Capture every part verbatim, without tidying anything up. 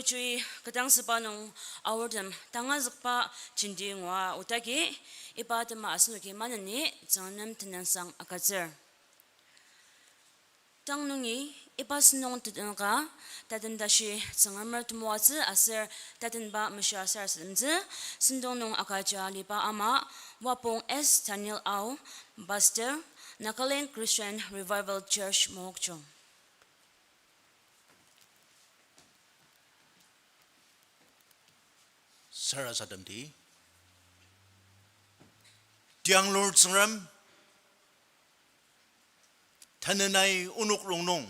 Jui ketdangsüba nung aortem tangazükba jenti ngua otagi, iba tema asenoki maneni Tsüngrem nem tenüngsang agütsür. Tang nungi iba sentong tetenka, tatem tashi Tsüngremer temoatsü aser tatenba meshia sarasademtsü, sentong nung agüja aliba ama, Wapong S Daniel Ao, Pastor, Nagaland Christian Revival Church, Mokokchung. Sarasademdi. Tianglur Tsüngrem, tanü nai onok rongnung,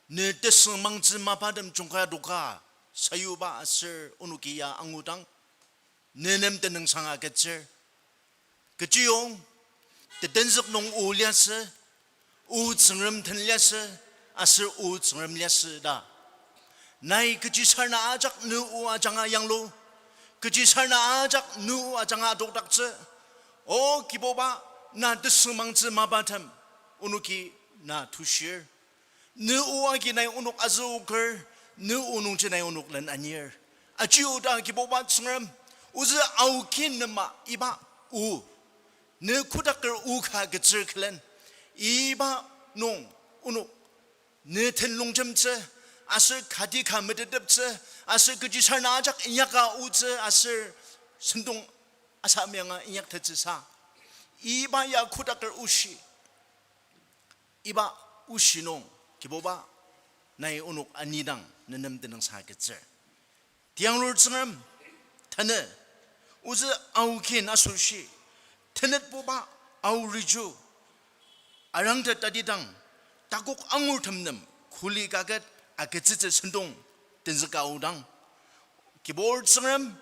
ne tesüngmangtsü mapatem jungka doka sayuba aser onoki ya angudang, ne nem tenüngsang agütsür. Kechiyong, tetenzük nung o liasü, o Tsüngrem den liasü, aser o Tsüngrem liasü ta. Nai kechisarena ajak ne o ajanga yanglu, kechisarena ajak ne o ajanga adokdaktsü. O Kibuba, na tesüngmangtsü mapatem, onoki na tushir. Ne o agi nai onok azüoker, ne o nungji nai onok len anir. Aji oda Kibuba Tsüngrem, ozü aokin nema iba o, ne kotaker o ka agütsür külen, iba nung onok ne den longjemtsü, aser kati ka meteteptsü, aser kechisarena ajak inyaka otsü, aser sentong asa meyanga inyaktettsüsa, iba ya kotaker oshi. Iba oshi nung, Kibuba, nai onok anidang ne nem tenüngsang agütsür. Tianglur Tsüngrem, tanü, ozü aokin asoshi, tenetbuba, aoriju, arangtet tatidang, takok angurtem nem kuli kaket agütsütsü sentong tenzüka aodang, Kibur Tsüngrem,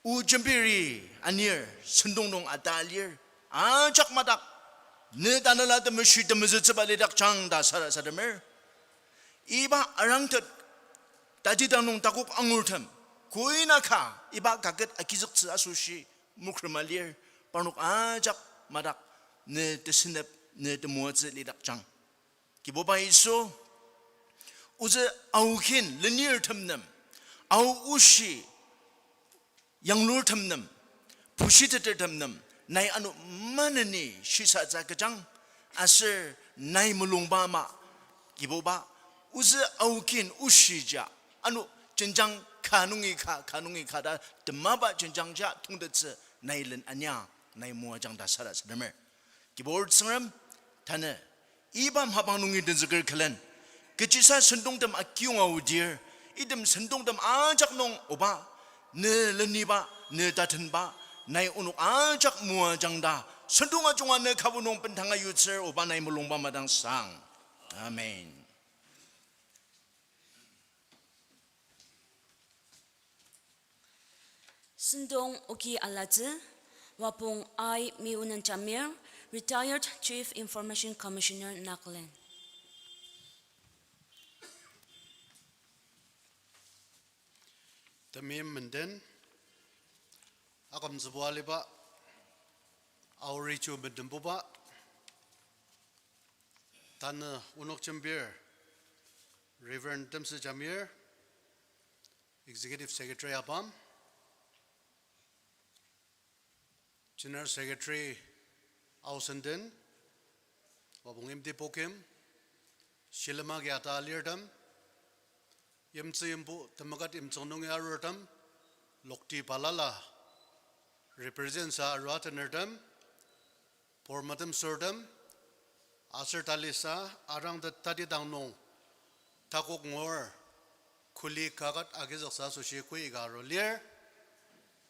o jembiri anir sentong nung ata lir, ajak madak, ne Tanela Temeshi temezütsüba lidakjang ta sarasademer. Iba arangtet tatidang nung takok angurtem, koina ka iba kaket agizüktsü asoshi mokrema lir, parnok ajak madak, ne tesenep, ne temoatsü lidakjang. Kibuba Yisu, ozü aokin lenirtem nem, ao oshi yanglurtem nem, pushitetertem nem, nai ano maneni shisatsü agüjang, aser nai mulungba ama, Kibuba, ozü aokin oshija, ano jenjang ka nungi ka, ka nungi ka ta temaba jenjangja tongtettsü nai len ania, nai moajang ta sarasademer. Kibur Tsüngrem, tanü, iba mapang nungi tenzüker külen, kechisa sentongtem akiyonga odir, item sentongtem ajak nung oba, ne leniba, ne tatenba, nai onok ajak moajang ta, sentong ajunga ne kabu nung bendanga yutsür oba nai mulungba madangsang. Amen. Sentong oki alatsü, Wapong I. Miunen Jamir, Retired Chief Information Commissioner, Nagaland. Temeim menden, akümtsübo aliba, aoriju metembuba, tanü onok jembir, Reverend Temsü Jamir, Executive Secretary apam, General Secretary Ao Senden, Wapong Imti Pokim, shilem agi ata alirtem, yimtsü yimpu temeket yimtsüng nungi arurtem, lokti balala represent sa arua tenertem, pormatem sürtem, aser talisa arangtet tatidang nung takok ngur kuli kaket agizüksa asoshi koika aru lir.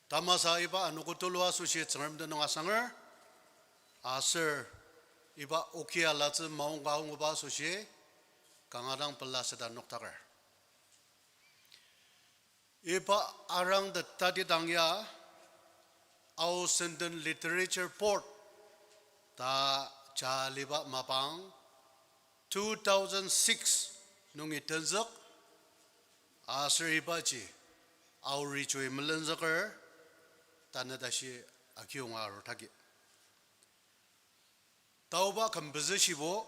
Tamasa iba anogo tulu asoshi Tsüngrem tenüng asanger, aser iba oki alatsü maongka anguba asoshi kanga dang pela seda noktaker. Iba arangtet tatidang ya Ao Senden Literature Board ta jaliba mapang two thousand six nungi tenzük, aser ibaji aorijui melenzüker tanü tashi akiyonga arudagi. Taoba küm pezü shibo,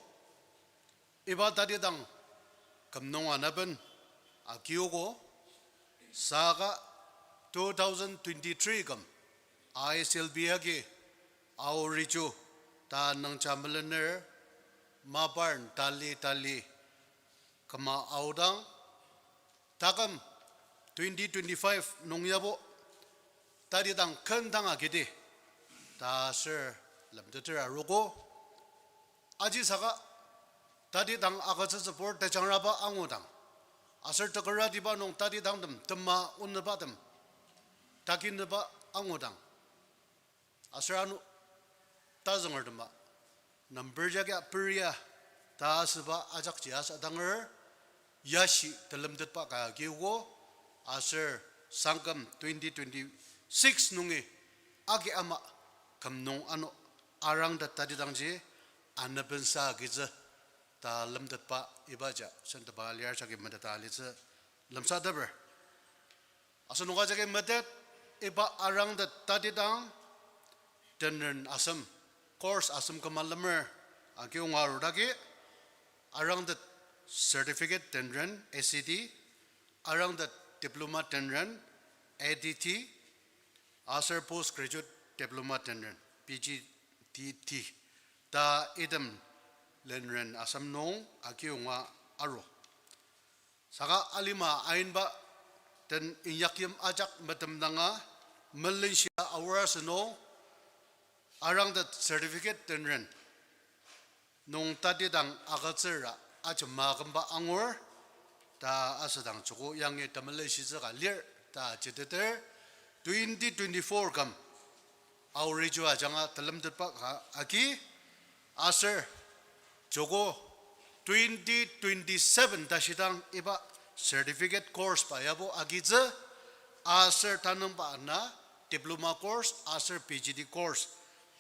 iba tatidang küm nung anaben Akiogo, saka two thousand twenty-three küm I S L B agi Ao Reju ta nüngja melener, mapar tali tali küma aodang, taküm twenty twenty-five nung yabo tatidang ken dang agidi ta aser lemteter arogo. Aji saka tatidang agütsütsübur tejangraba angudang, aser tekeratiba nung tatidangtem tema onübatem takinüba angudang, aser ano tazüngertema number jagi peria ta asüba ajakji asüdanger yashi telemtetba ka agiogo, aser sangküm twenty twenty-six nungi agi ama küm nung ano arangtet tatidangji anebensa agitsü ta lemtetba ibaji sentepa lir jagi meteta alitsü lemsateper. Asenoka jagi metet, iba arangtet tatidang tenren asem, course asem küma lemer akiyonga arudagi, arangtet certificate tenren, A C T, arangtet diploma tenren, A D T, aser postgraduate diploma tenren, P G D T, ta item lenren asem nung akiyonga aru. Saka alima ainba den inyakyim ajak metemdanga, melenshia aor asünung, arangtet certificate tenren nung tatidang agütsüra ajema kümba angur, ta asüdang joko yangi temelenshitsü ka lir ta jiteter, twenty twenty-four küm Ao Reju ajanga telemtetba ka agi, aser joko twenty twenty-seven tashidang iba certificate course ba yabo agitsü, aser tanüngba ana diploma course aser P G D course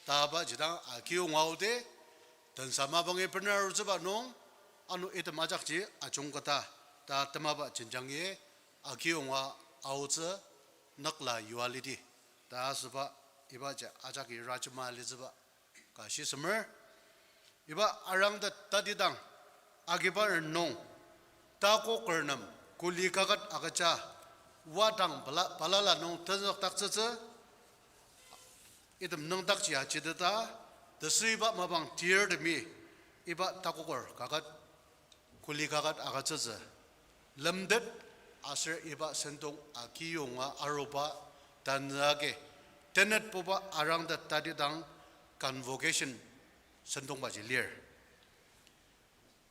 taba jidang akiyonga aote, tensa mabangi bener arutsüba nung, ano item ajakji ajungketa ta temaba jenjangi akiyonga aotsü nükla yua lidi ta asüba ibaji ajaki rajema alitsüba ka shisemer. Iba arangtet tatidang agiba renung takoker nem kuli kaket agüja wadang bala-, balala nung tenzükdaktsütsü item nüngdakji ajiteta, tesü iba mapang tiyartemi iba takoker kaket, kuli kaket agütsütsü lemtet, aser iba sentong akiyonga aruba tanü agi tenetbuba arangtet tatidang convocation sentongbaji lir.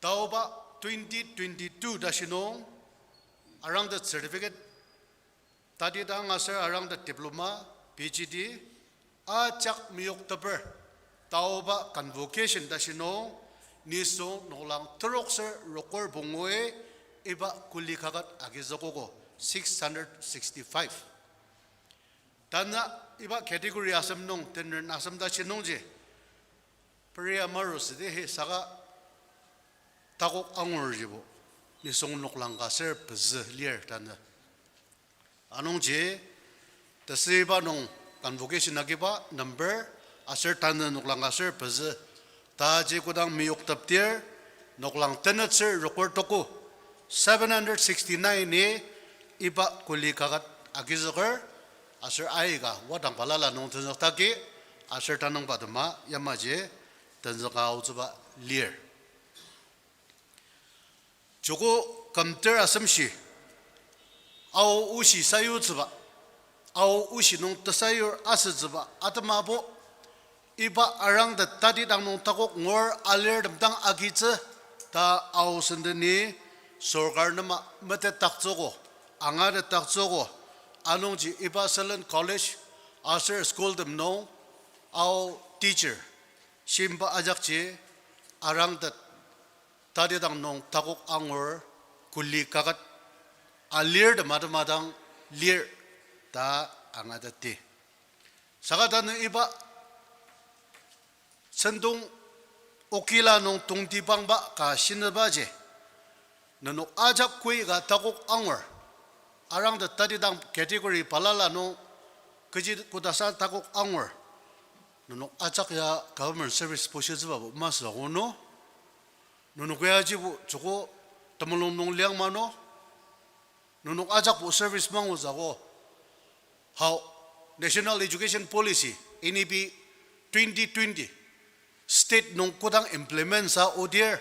Taoba twenty twenty-two tashi nung arangtet certificate tatidang aser arangtet diploma, P G D, ajak meyokteper, taoba convocation tashi nung nisung noklang terokser rokur pungui iba kuli kaket agizükogo, six hundred sixty-five. Tanü iba category asem nung, tenren asem tashi nungji peria maru südi hi saka takok angurjibo nisung noklang ka ser pezü lir tanü. Anungji, tesüiba nung convocation agiba number aser tanü noklang ka ser pezü, taji kodang meyoktepdir, noklang tenetser rokur toko, seven hundred sixty-nine-i iba kuli kaket agizüker, aser aika wadang balala nung tenzüktaki, aser tanüngba tema yamaji tenzüka aotsüba lir. Joko kümter asemshi, Ao oshi sayutsüba, Ao oshi nung tesayur asütsüba atemabo, iba arangtet tatidang nung takok ngur alirtem dang agitsü ta Ao sendeni sorkar nema metetdaktsüogo, angatetdaktsüogo, anungji iba sülen college aser schooltem nung Ao teacher shimba ajakji arangtet tatidang nung takok angur kuli kaket alirtem atema dang lir ta angateti. Saka tanü iba sentong okila nung tongtibangba ka shinübaji, nenok ajak koi ka takok angur, arangtet tatidang category balala nung kechi kodasa takok angur, nenok ajak ya government service bushitsübabo masü ako no. Nenok ya jibo joko temulung nung liang ma no. Nenok ajakbo service mangutsü ako. Hao, National Education Policy, N E P twenty twenty, state nung kodang implement sa odir,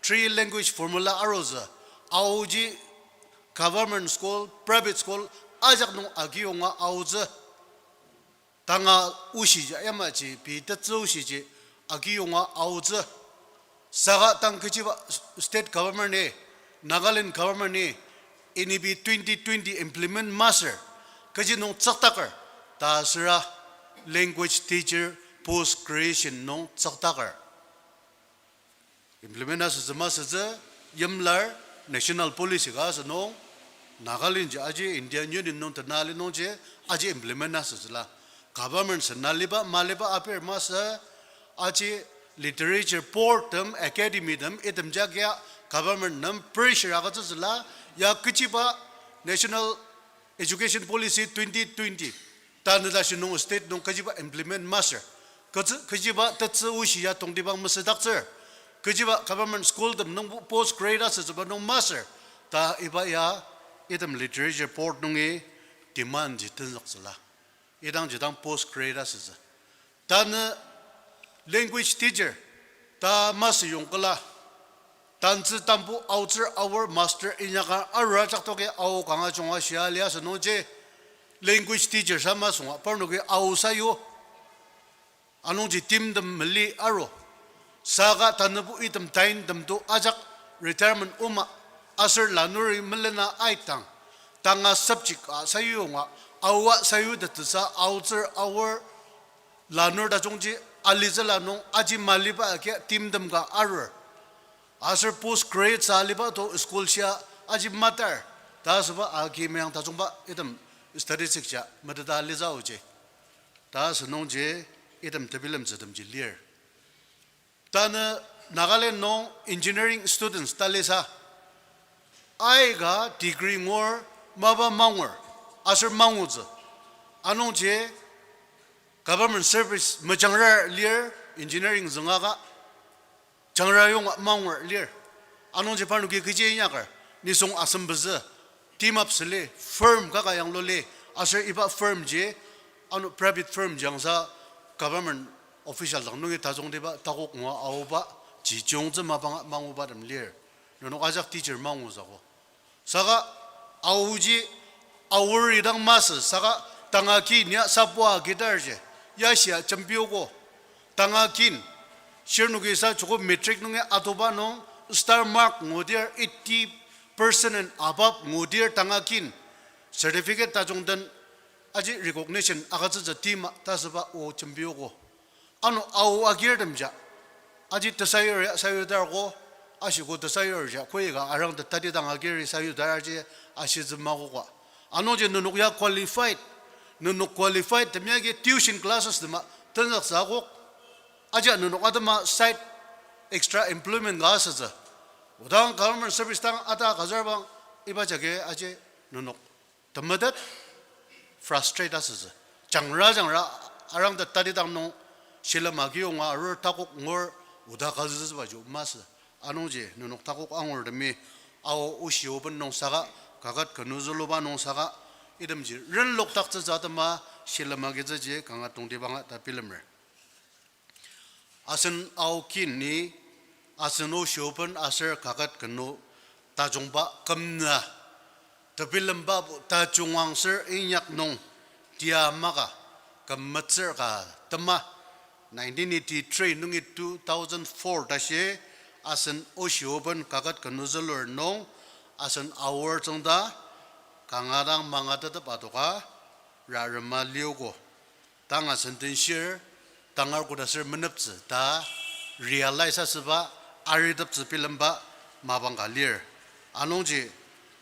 three language formula arutsü, aoji government school, private school, ajak nung agiyonga aotsü. Tanga oshiji yamaji pei tetsü oshiji agiyonga aotsü. Saka tang kechiba state government-i, Nagaland government-i, N E P twenty twenty implement masür, kechi nung tsüktaker, ta süra language teacher post creation nung tsüktaker. Implement asütsü masütsü, yimlar national policy ka asünung, Nagaland ji aji Indian Union nung tena li nungji aji implement asütsüla. Government sena liba maliba apir masü, aji literature board tem, academy tem, item jagia government nem pressure agütsütsüla, ya kechiba National Education Policy twenty twenty, tanü tashi nung state nung kechiba implement masür, ketsü-, kechiba tetsü oshi ya tongtibang masüdaktsür, kechiba government school tem nung post grade asütsüba nung masür, ta iba ya item literature board nungi demand ji tenzüktsüla. Idangji dang post grade asütsü. Tanü language teacher ta masü yongkela, tantsü tambu aotsür aor master inyaka arura jaktoki ao kanga junga shia lia asünungji language teacher sa masunga parnoki ao sayu. Anungji timtem meli aru. Saka tanübo item tain temto ajak retirement oma aser lanuri melena aitang, tanga subject a sayuyonga, aoa sayutettsüsa aotsür aor lanur tajungji alitsüla nung aji maliba agi timtem ka arur. Aser post grade sa aliba to school shia aji matar, ta asüba agi meyang tajungba item statistic ja meteta alitsü aoji. Ta asünungji item tebilemtsütemji lir. Tanü Nagaland nung engineering students talisa aika degree ngur mapa mangur aser mangutsü. Anungji government service mejangrar lir, engineering züngaka jangra yonga mangur lir. Anungji parnoki kechi inyaker, nisung asem pezü, team up süli, firm kaka yangluli, aser iba firm ji, ano private firm ji angsa government official dang nungi tajungtiba takok ngua aoba, ji jungtsü mapanga mangubatem lir. Nenok ajak teacher mangutsü ako. Saka aoji aor idang masü, saka tanga kin ya sapua agitarji, ya shia jembiogo. Tanga kin, shirnoki sa joko matric nungi atoba nung star mark ngudir eighty percent and above ngudir tanga kin certificate tajung den aji recognition agütsütsü tima ta asüba o jembiogo. Ano ao agirtemja aji tesayur ya sayudarko, ashiko tesayurja koika arang tetati dang agiri sayudar aji ashitsü makoka. Anungji nenok ya qualified, nenok qualified tem yagi tuition classes tema tenzüktsü akok. Aji nenok atema side extra employment ka asütsü. Odang government service dang ata kazar bang iba jagi aji nenok temetet frustrate asütsü. Jangra jangra arang tetati dang nung shilem agiyonga arur takok ngur oda kazütsübaji masü. Anungji nenok takok angurtemi ao oshi oben nung saka, kaket kenu züluba nung saka, itemji renlokdaktsütsü atema shilem agitsüji kanga tongtibanga ta bilemer. Asen ao kini, asen oshi oben aser kaket kenu tajungba kümna tebilembabo tajung angser inyak nung tia maka küm metsür ka tema nineteen eighty-three nungi two thousand four tashi asen oshi oben kaket kenu zülur nung asen aor tsüngda kanga dang mangatetep adoka rarema liogo. Tanga sentence shir, tangar koda ser meneptsü ta realize asüba, ariteptsü bilemba mapang ka lir. Anungji,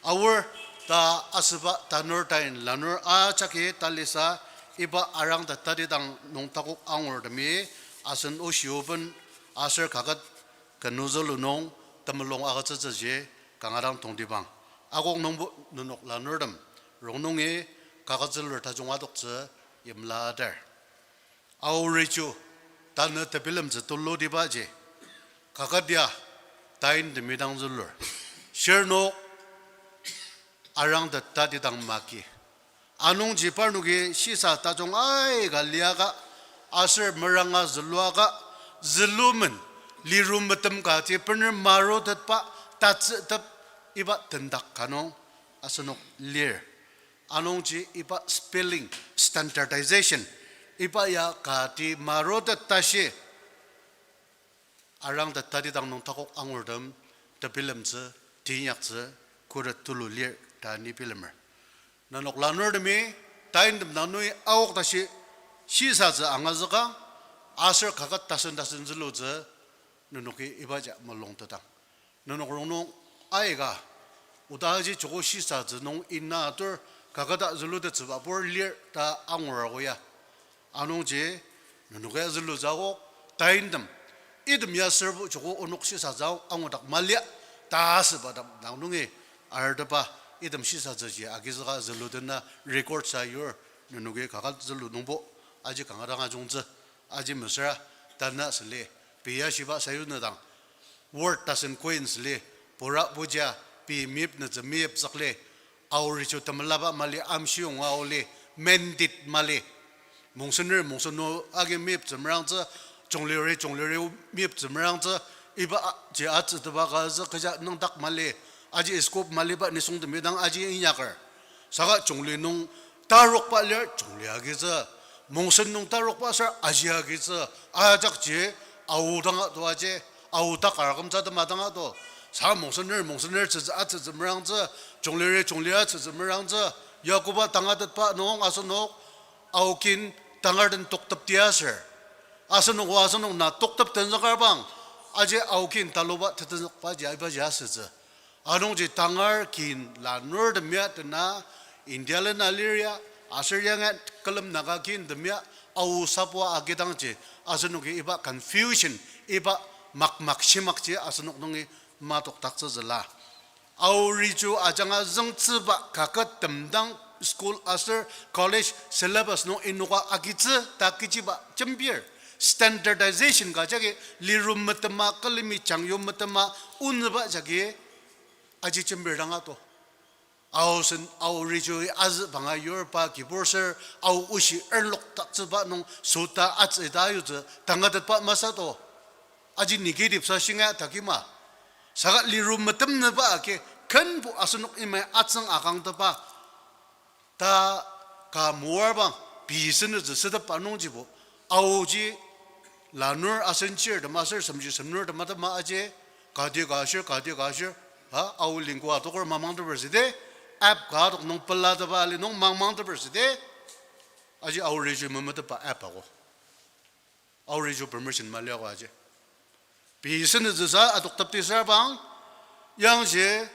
aor ta asüba tanur tain lanur ajaki talisa iba arang ta tatidang nung takok angurtemi asen oshi oben aser kaket kenu zülu nung temulung agütsütsüji kanga dang tongtibang. Akok nungbo nenok lanurtem rongnungi kaket zülur tajung adoktsü yimla ader. Ao reju, tanü tebilemtsü tulutibaji kaket ya tain temidang zülur. Shirnok arangtet tatidang maki. Anungji parnoki shisa tajung aika liaka, aser meranga züluaka, zülumen, liru metem kati bener marutetba, tatsütep iba tendak ka nung asenok lir. Anungji iba spelling standardization, iba ya kati marutet tashi, arangtet tatidang nung takok angurtem tebilemtsü, teinyaktsü, khuret tulu lir ta ni bilemer. Nenok lanurtemi taintem dang nungi aok tashi shisatsü angazüka, aser kaket tasen tasen zülutsü, nenoki ibaji mulungtetang. Nenok rongnung aika, oda aji joko shisatsü nung ina atur kaketa zülutettsüba pur lir ta angur ako ya. Anungji, nenoki zülutsü akok, taintem, item ya serbo joko onok shisatsü angudak malia, ta asüba dang nungi artepa, item shisatsüji agizüka zülutena record sayur, nenoki kaket zülu nungbo, aji kanga dang ajungtsü, aji mesüra, tanü süli, pei ya shiba sayunedang, word tasen coins li, pura puja, pei meyipnütsü meyiptsük li, Ao Rechu temelaba mali, amshiyonga aoli, mandate mali. Mongsener mongsen nung agi meyiptsü merangtsü, Chungliri Chungliri meyiptsü merangtsü, iba a-, ji atsüteba ka azü kecha nüngdak mali, aji scope maliba nisungtemi dang aji inyaker. Saka Chungli nung tarokba lir Chungli agitsü, Mongsen nung tarokba aser aji agitsü, ajakji Ao danga to aji, Ao takar kümtsü tema danga to. Sa Mongsener Mongsener tsütsü atsütsü merangtsü, Chungliri Chungli atsütsü merangtsü, Yakoba tangatetba nung asenok Ao kin tangar den toktepti aser, asenok o asenok na toktep tenzüker bang, aji Ao kin taluba tetenzükba ji ibaji asütsü. Anungji tangar kin lanurtem ya tena, India lena lir ya, aser yanga külem Naga kintem ya, Ao sabua agidangji, asenoki iba confusion, iba makmak shimakji asenok nungi matokdaktsütsüla. Ao Rechu ajanga züngtsüba kakettem dang school aser college syllabus nung inoka agitsü ta kechiba jembir. Standardization ka jagi lirum metema, külemi jangyu metema, onüba jagi aji jembir dang ato. Aosen, Ao Rechu azü banga yur pa kibur ser, Ao oshi erlokdaktsüba nung süta atsü ta yutsü tangatetba masü to. Aji negative sa shinga takima. Saka lirum metemnüba agi kenbo asenok imai atsüng akangteba ta ka moar bang pei senütsü sütepba nungjibo. Aoji lanur asen chirtem aser semji semnurtem atema aji kati ka ashir, kati ka ashir, ha, Ao lingua adoker mamangteper südi, app ka adok nung pelateba ali nung mamangteper südi, aji Ao Rechu memetepba app ako. Ao Rechu permission maliako aji. Pei senütsü sa adoktepdi süra bang, yangji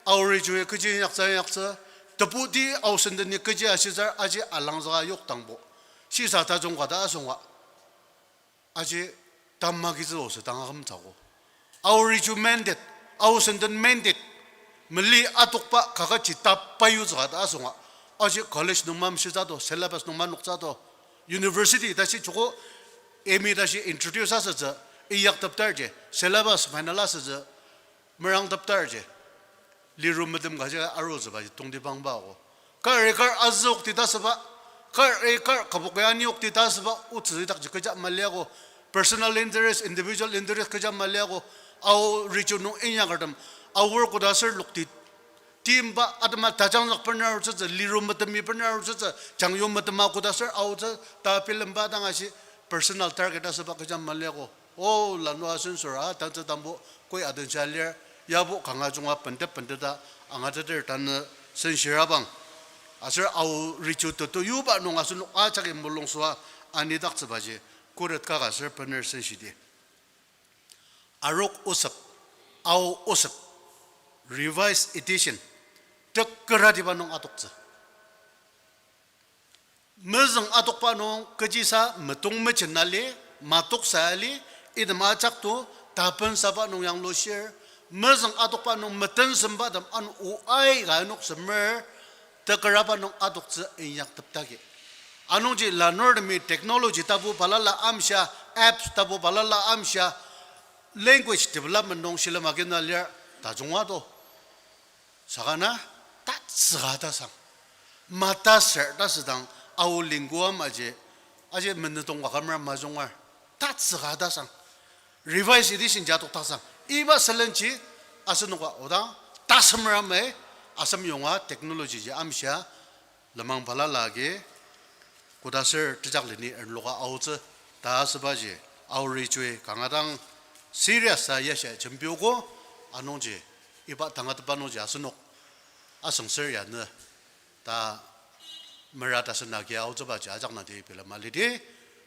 Ao Rechu kechi inyaktsü inyaktsü, tebuti Ao senden ni kechi ashitsür aji alangzüka yokdangbo. Shisa tajung ka ta asünga. Aji tamagitsü osü tanga kümtsüko. Ao Rechu mandate, Ao senden mandate, mali adokba kakaji tapa yutsüka ta asünga. Aji college nung mamshitsü to, syllabus nung manoktsü to, university tashi joko M A tashi introduce asütsü, inyakteptarji, syllabus final asütsü, merangteptarji. Lirum metem kaji arutsübaji tongtibangba ako. Kar-i kar azüokti ta süba, kar-i kar kübok ya aniokti ta süba, otsü idakji kecha maliako. Personal interest, individual interest kecha maliako. Ao Rechu nung inyakertem, Aor koda aser lokti timba atema tajangzük bener arutsütsü, lirum metemi bener arutsütsü, jangyu metema koda aser aotsü ta bilemba dang ashi personal target asüba kecha maliako. O, lanur asensür a, tantsü tambo koi adenshia lir, yabo kanga junga pentep penteta angateter tanü senshirabang. Aser Ao Rechu tetu yuba nung asenok ajaki mulungsua anidaktsübaji, khuret kaka aser bener senshidi. Arok Osep, Ao Osep, Revised Edition, tekeratiba nung adoktsü. Mezüng adokba nung kechisa metong mejena li, matoksa ali, item ajak to, tapensaba nung yanglushir, mezüng adokba nung metensembatem ano o aika noksemer, tekeraba nung adoktsü inyakteptagi. Anungji lanurtemi technology tapu balala amshia, apps tapu balala amshia, language development nung shilem agina lir tajungwa to. Saka na, Tatsüka tasang. Mata ser ta südang, Ao lingua maji, aji menetong ka kamera majongar. Tatsüka tasang. Revised edition ji adoktaksang. Iba sülenji, asenoka odang, tasemera mei, asem yonga technology ji amshia, lenmang balala agi, koda ser tejakleni enloka aotsü, ta asübaji, Ao ri jui kanga dang serious ta yashia jembiogo, anungji, iba tangatetba nungji asenok, asüngser ya nü, ta mera ta sena agi aotsübaji ajak nati bilema lidi,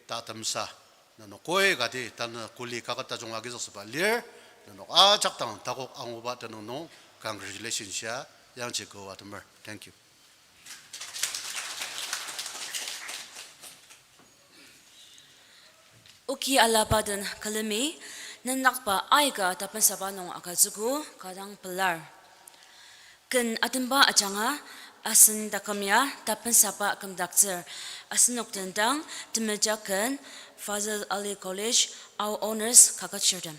ta temsa, nenok koi kati tanü kuli kaket tajung agizüksüba lir, nenok ajak dang takok anguba tenüng nung congratulations shia, yangji kü atemer. Thank you. Oki alaba den külemi, nenakba aika tapensaba nung agütsüogo, kanga dang pelar. Ken atemba ajanga, asen taküm ya tapensaba kümdaktsür, asenok den dang, temeja ken, Fazl Ali College, Ao Honours kaketshirtem.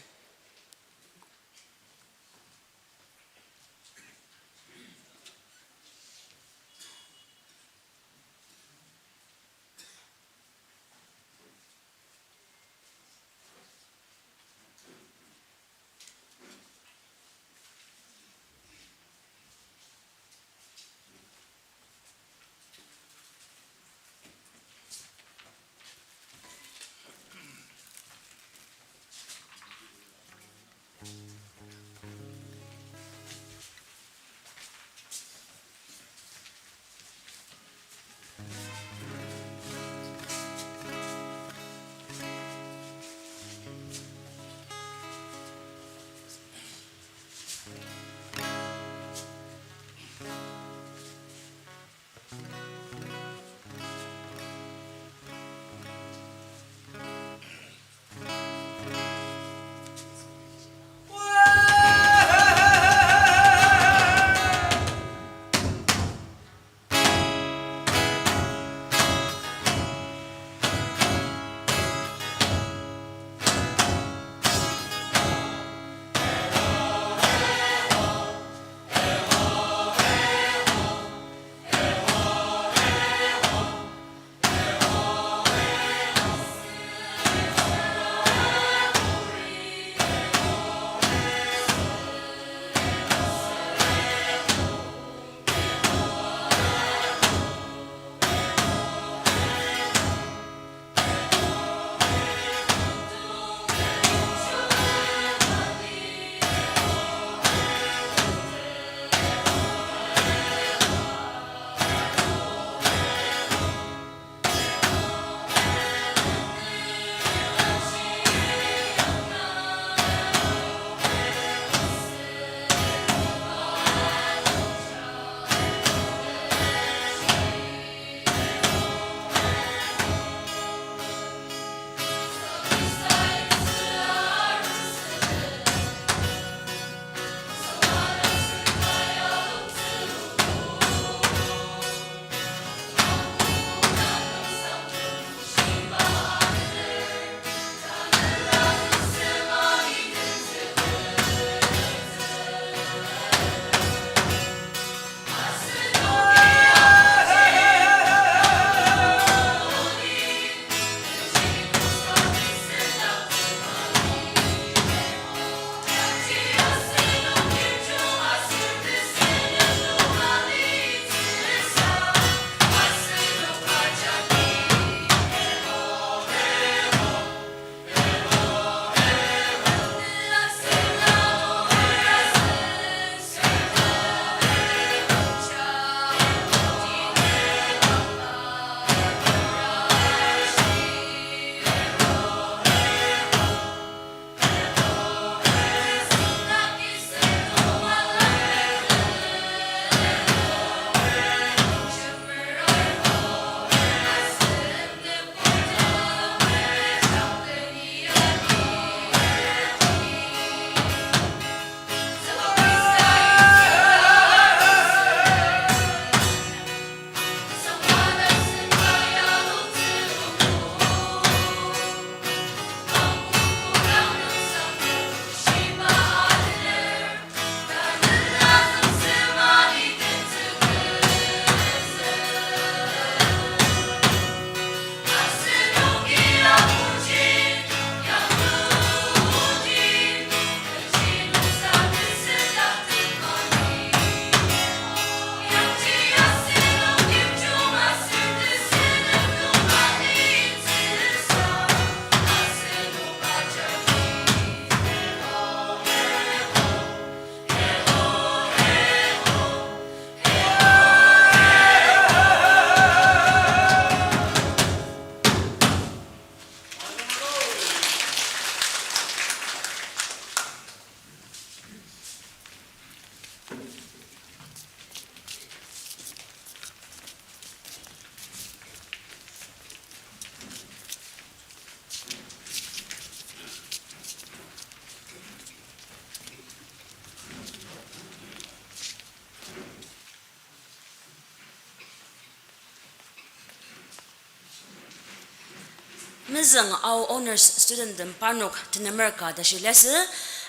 Mezüng Ao Honours student tem parnok tenemer ka tashi liasü,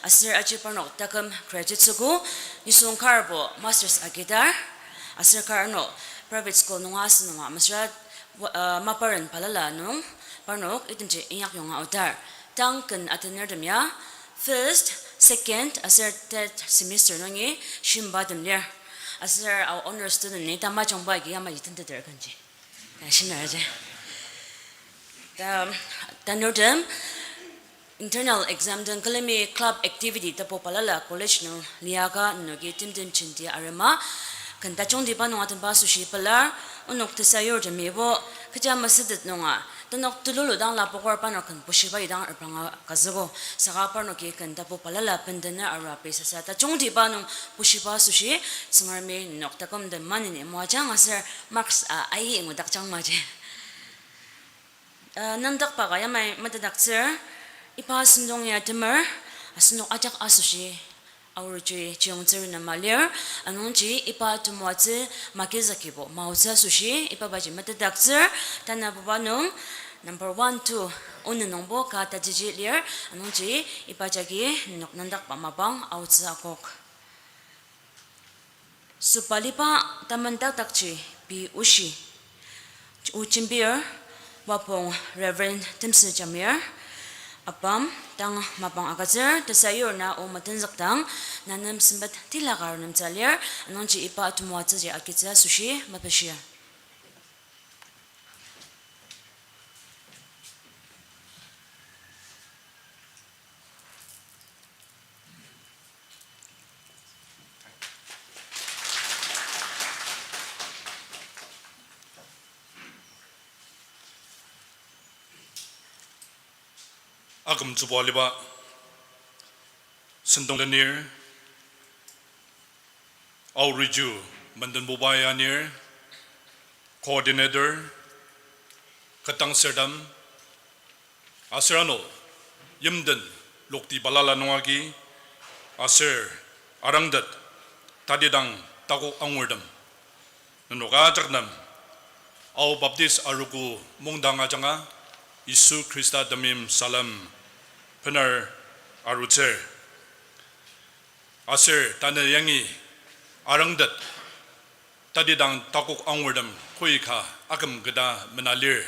aser aji parnok taküm graduate süogo, nisung karbo masters agidar, aser kar ano private school nunga asünunga mesüra, uh, maparen balala nung parnok itemji inyakyonga aodar. Tang ken atenertem ya first, second aser third semester nungi shimbatem lir. Aser Ao Honours student ni tamajungba agi yamaji tenteter kenji. Ta shimner aji. Ta, tanurtem internal exam den külemi club activity tapu balala college nung liaka nenoki timtem jenti arema. Ken tajungtiba nung atemba asoshi pelar, onok tesayurtemibo, kecha masütet nunga, tenok telulu dang lapoker parnok ken bushiba idang repranga kazügo, saka parnoki ken tapu balala bendener arua pei sasa tajungtiba nung bushiba asoshi, Tsüngremi nenok taküm den maneni moajang aser marks a ayi ngudakjang maji. Uh, nüngdakba ka yamai metetdaktsür, iba sentong ya temer, asenok ajak asoshi, Aorujui chiyongtsür nema lir, anungji iba temoatsü magizakibo maotsü asoshi, iba baji metetdaktsür, tanabuba nung, number one, two, onü nungbo ka tajiji lir, anungji iba jagi nenok nüngdakba mapang aotsü akok. Sobaliba tamentakdakji pei oshi. O jembir, wapong Reverend Temsü Jamir, apam, tang mapang agütsür, tesayur na o metenzükdang, na nem sempet tila ka arunemtsü lir, anungji iba temoatsüji agitsü asoshi mepishir. Akümtsüba aliba sentong lenir, Aoriju mendenbuba ya anir, coordinator, ketdangsürtem, aser ano yimden lokti balala nung agi, aser arangtet tatidang takok angurtem, nenok ajak nem Ao Baptist Arogo mungdang ajanga Yisu Khrista temeim salem bener arutsür. Aser tanü yangi arangtet tatidang takok angurtem koika aküm keta mena lir.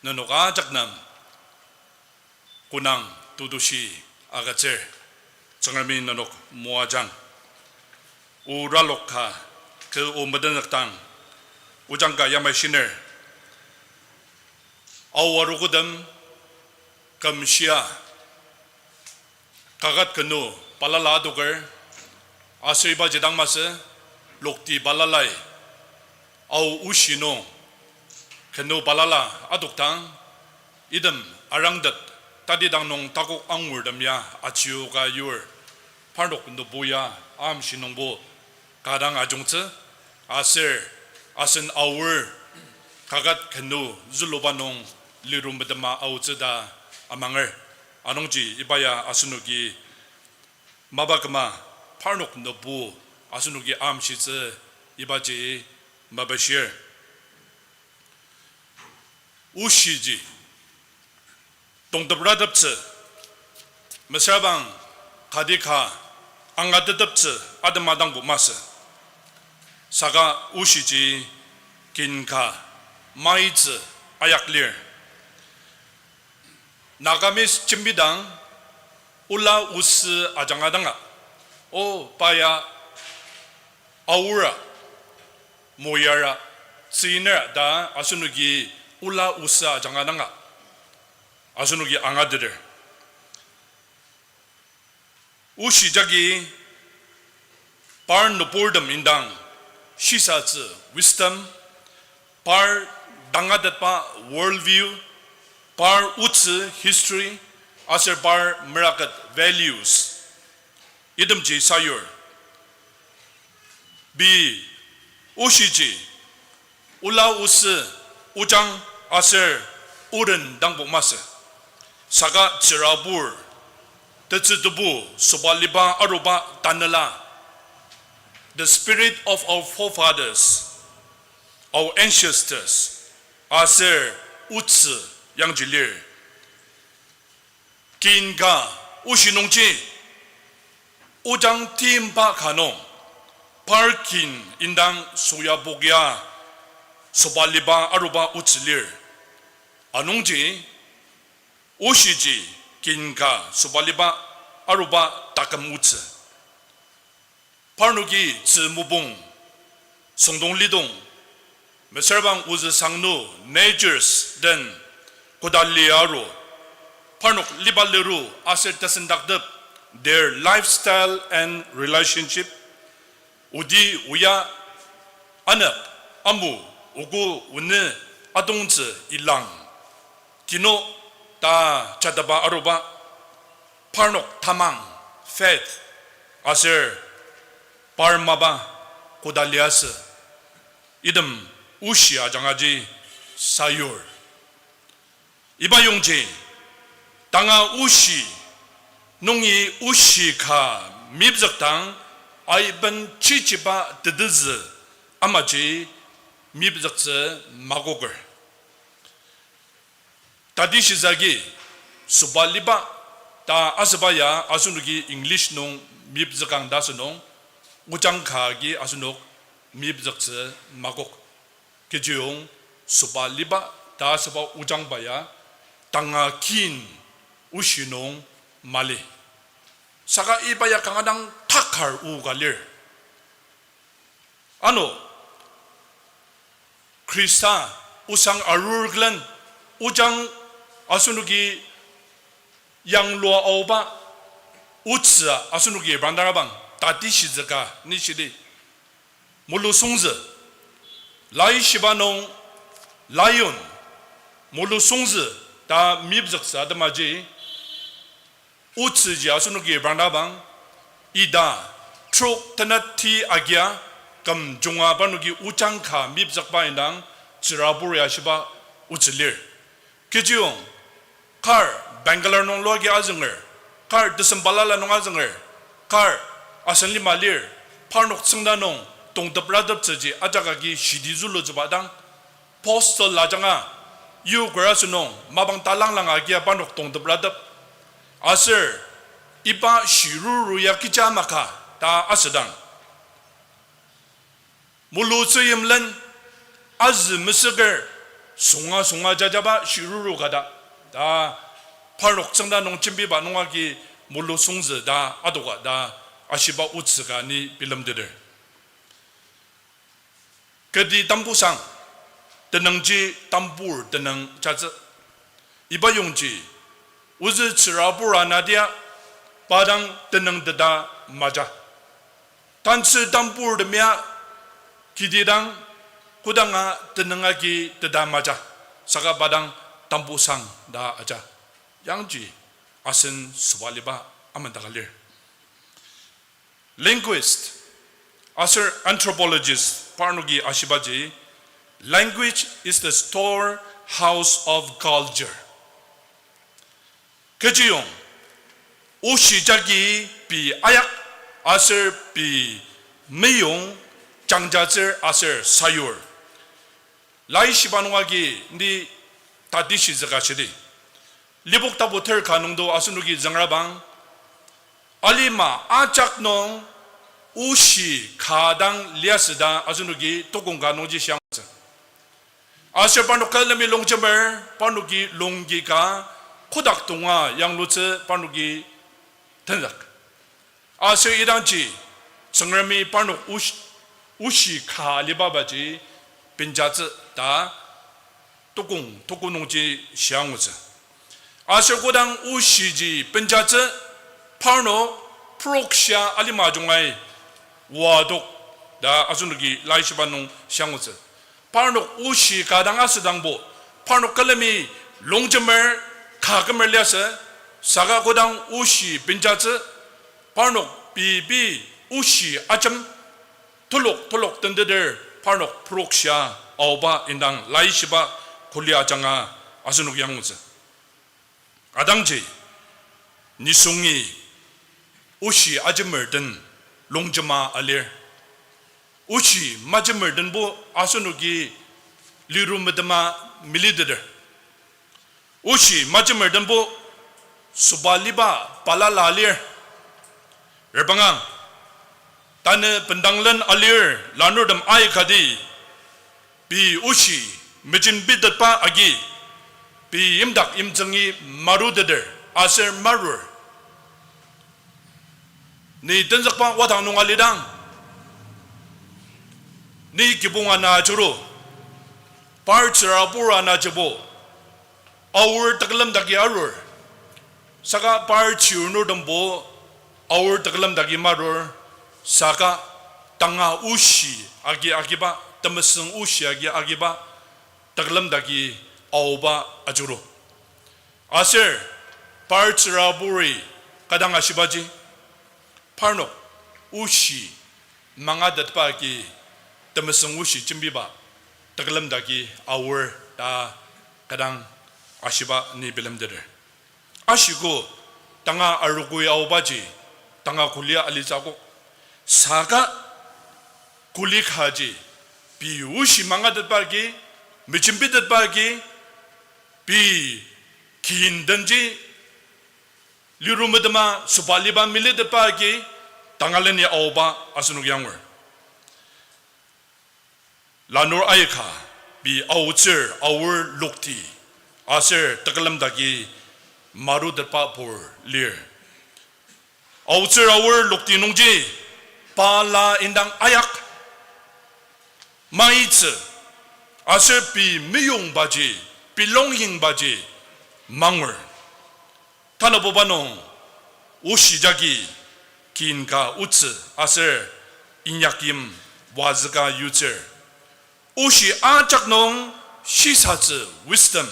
Nenok ajak nem konang tetushi agütsür. Tsüngremi nenok moajang. O ralok ka kü o metenükdang ojang ka yamai shiner. Ao arogotem kümshia kaket kenu balala adoker, aser ibaji dang masü lokti balalai Ao oshi nung kenu balala adokdang, item arangtet tatidang nung takok angurtem ya achioka yur, parnok nübu ya amshi nungbo ka dang ajungtsü, aser asen Aor kaket kenu züluba nung lirum metema aotsü ta amanger. Anungji iba ya asenoki mapa küma parnok nübu asenoki amshitsü ibaji mepishir. Oshiji tongteprateptsü, mesüra bang kati ka angateteptsü atema dangbo masü. Saka oshiji kin ka maitsü ayak lir. Nagamese jembidang ola osü ajanga danga, o pa ya Aora, moyara, tsüyinera ta asenoki ola osü ajanga danga asenoki angateter. Oshi jagi par nüburtem indang shisatsü wisdom, par tangatetba world view, par otsü history, aser par meraket values, itemji sayur. Pei oshiji ola osü ojang aser oren dangbo masü. Saka tsürabur, tetsü tebu, sobaliba aruba tanela, the spirit of our forefathers, our ancestors, aser otsü yangji lir. Kin ka oshi nungji, ojang timba ka nung, par kin indang soyapok ya sobaliba aruba otsü lir. Anungji, oshiji kin ka sobaliba aruba taküm otsü. Parnoki tzü mopung, süngdong lidong, mesüra bang ozü sangnu, natures den koda lia aru, parnok liba liru aser tesendaktep, their lifestyle and relationship, odi oya anek, amu, ogo, onü, atongtsü, ilang, kino ta jataba aruba, parnok tamang, faith, aser par mapa koda liasü, item oshi ajangaji sayur. Iba yongji, tanga oshi nungi oshi ka mipzükdang aiben chichiba tetezü amaji mipzüktsü makoker. Tatishitsü agi sobaliba ta asüba ya asenoki English nung mipzükang ta asünung, ojang ka agi asenok mipzüktsü makok. Kechiyong sobaliba ta asüba ojangba ya tanga kin oshi nung mali. Saka iba ya kanga dang takar o ka lir. Ano, Khrista osang arur külen ojang asenoki yanglua aoba otsü asenoki brandara bang tatishitsü ka ni shidi. Mulusungzü, laishiba nung lion, mulusungzü ta mipzüktsü atemaji, otsüji asenoki branda bang, ita, trok tenet ti agia, küm junga parnoki ojang ka mipzükba indang, tsürabur ya shiba otsü lir. Kechiyong, kar Bangalore nung lua agi azünger, kar tesem balala nung azünger, kar asen lima lir, parnok tsüngda nung tongtep rateptsüji ajak agi shidi zülutsüba dang, postal ajanga, yoker asünung mapang talanglang agia parnok tongtep ratep. Aser iba shiruru ya kecha maka ta asüdang, mulutsü yimlen, azü mesüker, sunga sunga jajaba shiruru ka ta, ta parnok tsüngda nung jembiba nung agi mulusungzü ta adoka ta ashiba otsü ka ni bilemteter. Keti tambusang, tenüngji tambur tenüng jatsü. Iba yongji, ozü tsürabur anadia, pa dang tenüng teta maja. Tantsü tambur temia, kiti dang, kodanga tenüng agi teta maja. Saka pa dang tambusang ta aja. Yangji, asen sobaliba amendaka lir. Linguist aser anthropologist parnoki ashibaji, language is the storehouse of culture. Kechiyong, oshi jagi pei ayak aser pei meyong jangjatsür aser sayur. Laishiba nung agi ni tatishitsü ka shidi. Lipok tapu ter ka nungdo asenoki züngrabang, alima ajak nung oshi ka dang liasü ta asenoki tokong ka nungji shiangtsü. Aser parnok külemi longjemer, parnoki longki ka kotak tonga yanglutsü parnoki tenzük. Aser idangji, Tsüngremi parnok osh-, oshi ka alibabaji benjatsü ta tokong, tokong nungji shiangutsü. Aser kodang oshiji benjatsü, parnok prokshia alima jungai wadok ta asenoki laishiba nung shiangutsü. Parnok oshi ka dang asüdangbo, parnok külemi longjemer, ka kümer liasü, saka kodang oshi benjatsü, parnok pei pei oshi ajem, telok telok tenteter parnok prokshia aoba indang laishiba kuli ajanga asenok yangutsü. Adangji, nisungi oshi ajemer den longjema alir. Oshi majemer denbo asenoki liru metema militeter. Oshi majemer denbo sobaliba balala lir. Repangang, tanü bendanglen alir lanurtem aikati, pei oshi mejembitetba agi, pei yimdak yimtsüngi maruteter aser marur. Ni tenzükba wadang nung alidang, ni kibong ana ajuru, par tsürabur ana jebo, aor tekülem dagi arur. Saka par chirnurtembo aor tekülem dagi marur, saka tanga oshi agi agiba, temesüng oshi agi agiba tekülem dagi aoba ajuru. Aser par tsüraburi kadang ashibaji, parnok oshi mangatetba agi temesüng oshi jembiba tekülem dagi aor ta kadang ashiba ni bilemteter. Ashiko, tanga arogoi aobaji tanga kuli alitsü akok. Saka kuli kaji, pei oshi mangatetba agi, mejembitetba agi, pei kin denji liru metema sobaliba melitetba agi, tangaleni aoba asenok angur. Lanur aika, pei aotsür aor lokti aser tekülem dagi marutetba pur lir. Aotsür aor lokti nungji pa la indang ayak maitsü, aser pei meyongbaji, pei longingbaji mangur. Tanabuba nung oshi jagi kin ka otsü aser inyakyim wazüka yutsür. Oshi ajak nung shisatsü wisdom,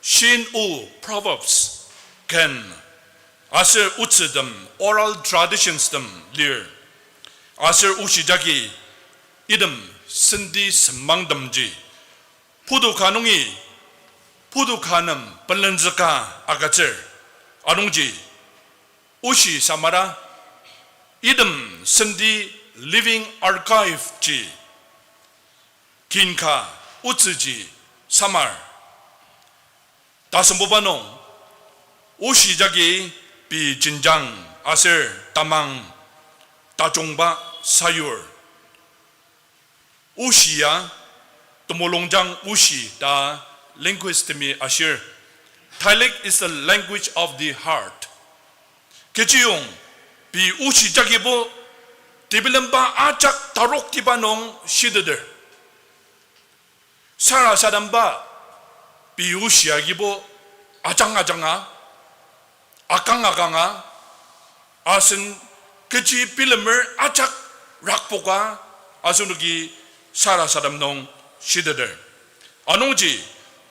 shin o proverbs, ken, aser otsütem oral traditions tem lir. Aser oshi jagi item senti semangtemji putu ka nungi putu ka nem pelenzüka agütsür. Anungji oshi samara item senti living archive ji kin ka otsüji samar. Tasembuba nung oshi jagi pei jenjang aser tamang tajungba sayur. Oshi ya temulungjang oshi ta linguist temi ashir. Dialect is the language of the heart. Kechiyong pei oshi jagibo tebilemba ajak taroktiba nung shiteter. Sarasademba pei oshi agibo ajang ajanga, akang akanga, asen kechi bilemer ajak rakpoka asenoki sarasadem nung shiteter. Anungji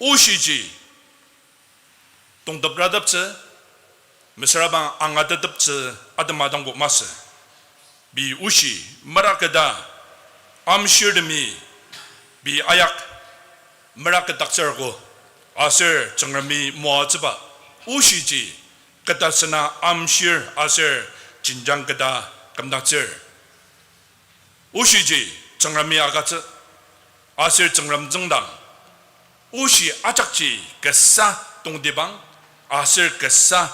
oshiji tongteprateptsü, mesüra bang angateteptsü atema dangbo masü. Pei oshi meraketa amshirtemi pei ayak meraketdaktsürko, aser Tsüngremi moatsüba oshiji keta sena amshir aser jenjang keta kümdaktsür. Oshiji Tsüngremi agütsü, aser Tsüngrem tsüngdang oshi ajakji kasa tongtibang aser kasa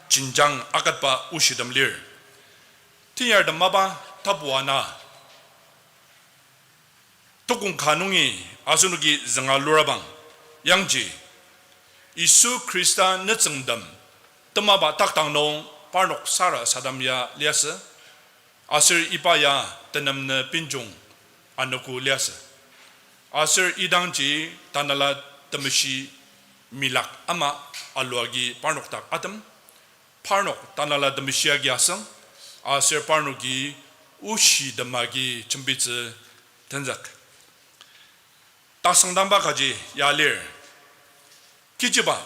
jenjang aketba oshitem lir. Tenyartem mapa tapu ana tukong ka nungi asenoki zünga lurabang yangji, Yisu Khrista nütsüngtem temaba takdang nung parnok sarasadem ya liasü, aser iba ya tenemnü benjong anogo liasü. Aser idangji Tanela Temeshi milak ama aluagi parnok dak atem, parnok Tanela Temeshi agi asüng, aser parnoki oshitem agi jembitsü tenzük. Tasüngdangba kaji ya lir. Kechiba,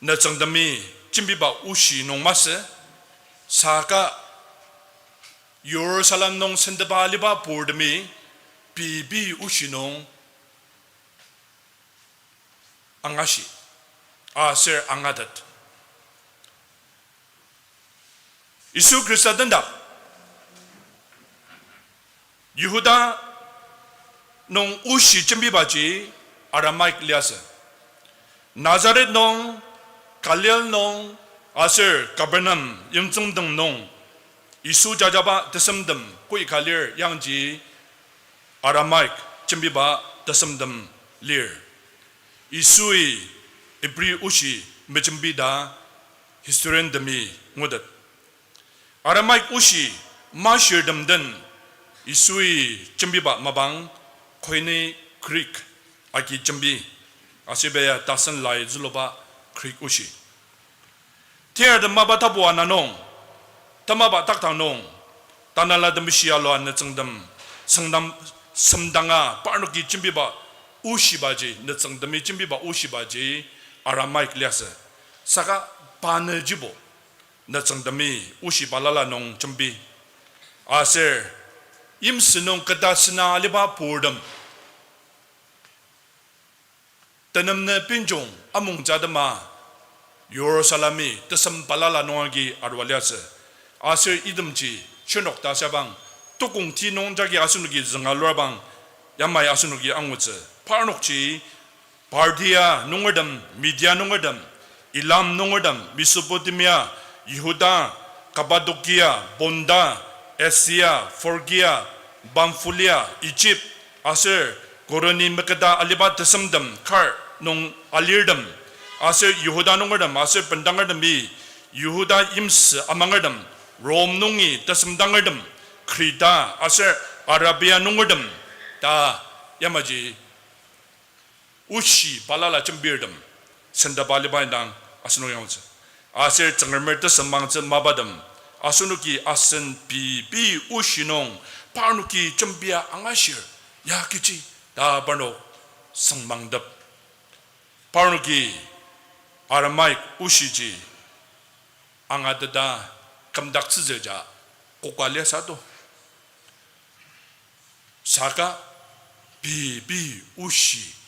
nütsüngtemi jembiba oshi nung masü, saka Yirusalem nung senteba aliba purtemi pei pei oshi nung angashi, aser angatet. Yisu Khrista tendak Yihuda nung oshi jembibaji Aramaic liasü. Nazaret nung, Galil nung, aser Capernaum yimtsüngdang nung, Yisu jajaba tesemtem koi ka lir yangji Aramaic jembiba tesemtem lir. Yisui Ibri oshi mejembi ta historian temi ngutet. Aramaic oshi mashirtem den Yisui jembiba mapang Koine Greek agi jembi, aser iba ya tasen lai züluba Greek oshi. Tiratem mapa tapu ana nung, tamaba takta nung, Tanela Temeshi alua nütsüngtem süngdam, semdanga parnoki jembiba oshibaji, nütsüngtemi jembiba oshibaji Aramaic liasü. Saka pa nüjibo nütsüngtemi oshi balala nung jembi. Aser yimsü nung keta sena aliba purtem tenem nü pinjung amongtsü atema Yirusalemi tesem balala nung agi arua liasü. Aser itemji shirnok ta sabang, tukong ti nung jagi asenoki zünga lurabang, yamai asenoki angutsü. Parnokji Parthia nungertem, Media nungertem, Elam nungertem, Mesopotamia, Yihuda, Kapadokia, Ponta, Asia, Furgia, Pamfulia, Ijip, aser Kureni meketa aliba tesemtem kar nung alirtem, aser Yihuda nungertem aser bendangertemi, Yihuda yimsü amangertem, Rom nungi tesemdangertem, Kreta aser Arabia nungertem, ta yamaji oshi balala jembirtem sendaba aliba indang asenok yangtsü. Aser Tsüngremer tesem mangtsü mapatem, asenoki asen pei pei oshi nung parnoki jembia angashir, ya kechi ta parnok süngmangtep. Parnoki Aramaic oshiji angateta kümdaktsütsü ja koka liasü to. Saka pei pei oshi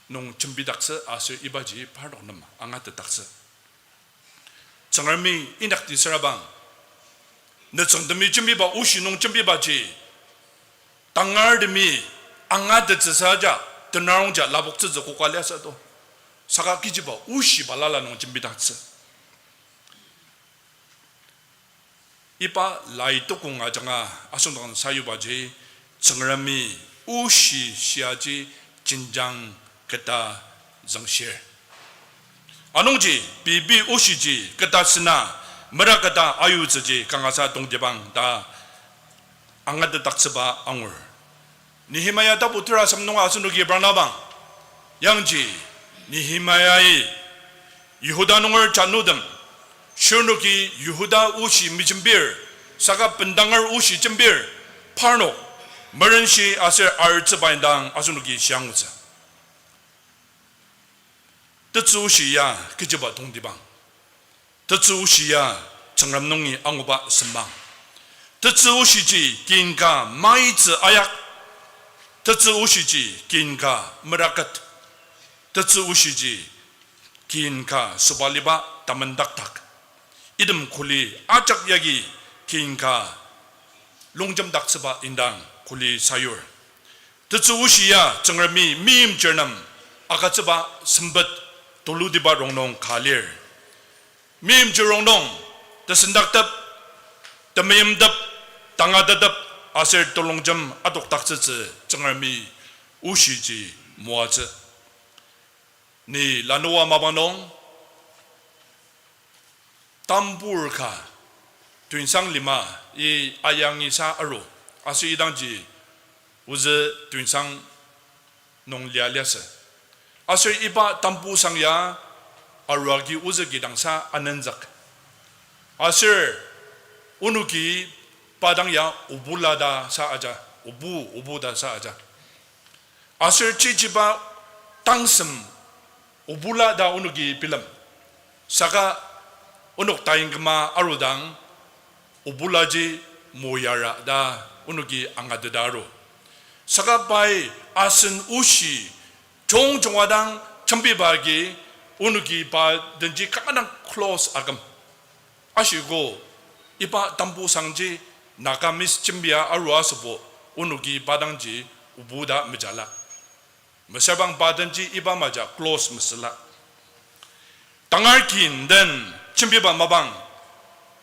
nung jembidaktsü aser ibaji parnok nem angatetdaktsü. Tsüngremi inyakdi sürabang, nütsüngtemi jembiba oshi nung jembibaji tangartemi angatettsüsa ja, tenarong ja lapoktsütsü koka liasü to. Saka kechiba oshi balala nung jembidaktsü. Iba lai tukong ajanga asüngdang sayubaji, Tsüngremi oshi shiaji jenjang keta züngshir. Anungji pei pei oshiji keta sena mera keta ayutsüji kangasa tongtibang ta angatetdaktsüba angur. Nehemia tapu tera asem nunga asenoki parnabang, yangji Nehemiai Yihuda nunger janutem, shirnoki Yihuda oshi mejembir, saka bendanger oshi jembir, parnok merenshi aser artsüba indang asenoki shiangutsü. Tetsü oshi ya kechiba tongtibang. Tetsü oshi ya Tsüngrem nungi anguba sembang. Tetsü oshiji kin ka maitsü ayak. Tetsü oshiji kin ka meraket. Tetsü oshiji kin ka sobaliba tamendakdak. Item kuli ajak yagi kin ka longjemdaktsüba indang kuli sayur. Tetsü oshi ya Tsüngremi meimchir nem agütsüba sempet tulutiba rongnung ka lir. Meimchir rongnung tesendaktep, temeimtep, tangatetep aser telongjem adokdaktsütsü Tsüngremi oshiji moatsü. Ni lanua mapang nung, tambur ka, tuinsang lima, i ayangisa aru, aser idangji ozü tuinsang nung lia liasü. Aser iba tambusang ya aruagi ozü kidangsa anenzük. Aser onoki pa dang ya obula ta sa aja, obu, obu ta sa aja. Aser chichiba tangsem obula ta onoki bilem. Saka onok tainküma arudang obulaji moyara ta onoki angateta aru. Saka pai asen oshi jungjunga dang jembiba agi onoki pa denji kanga dang close aküm. Ashiko, iba tambusangji Nagamese jembia arua asübo onoki pa dangji obu ta mejala. Mesüra bang pa denji iba maja close mesüla. Tangar kin den jembiba mapang,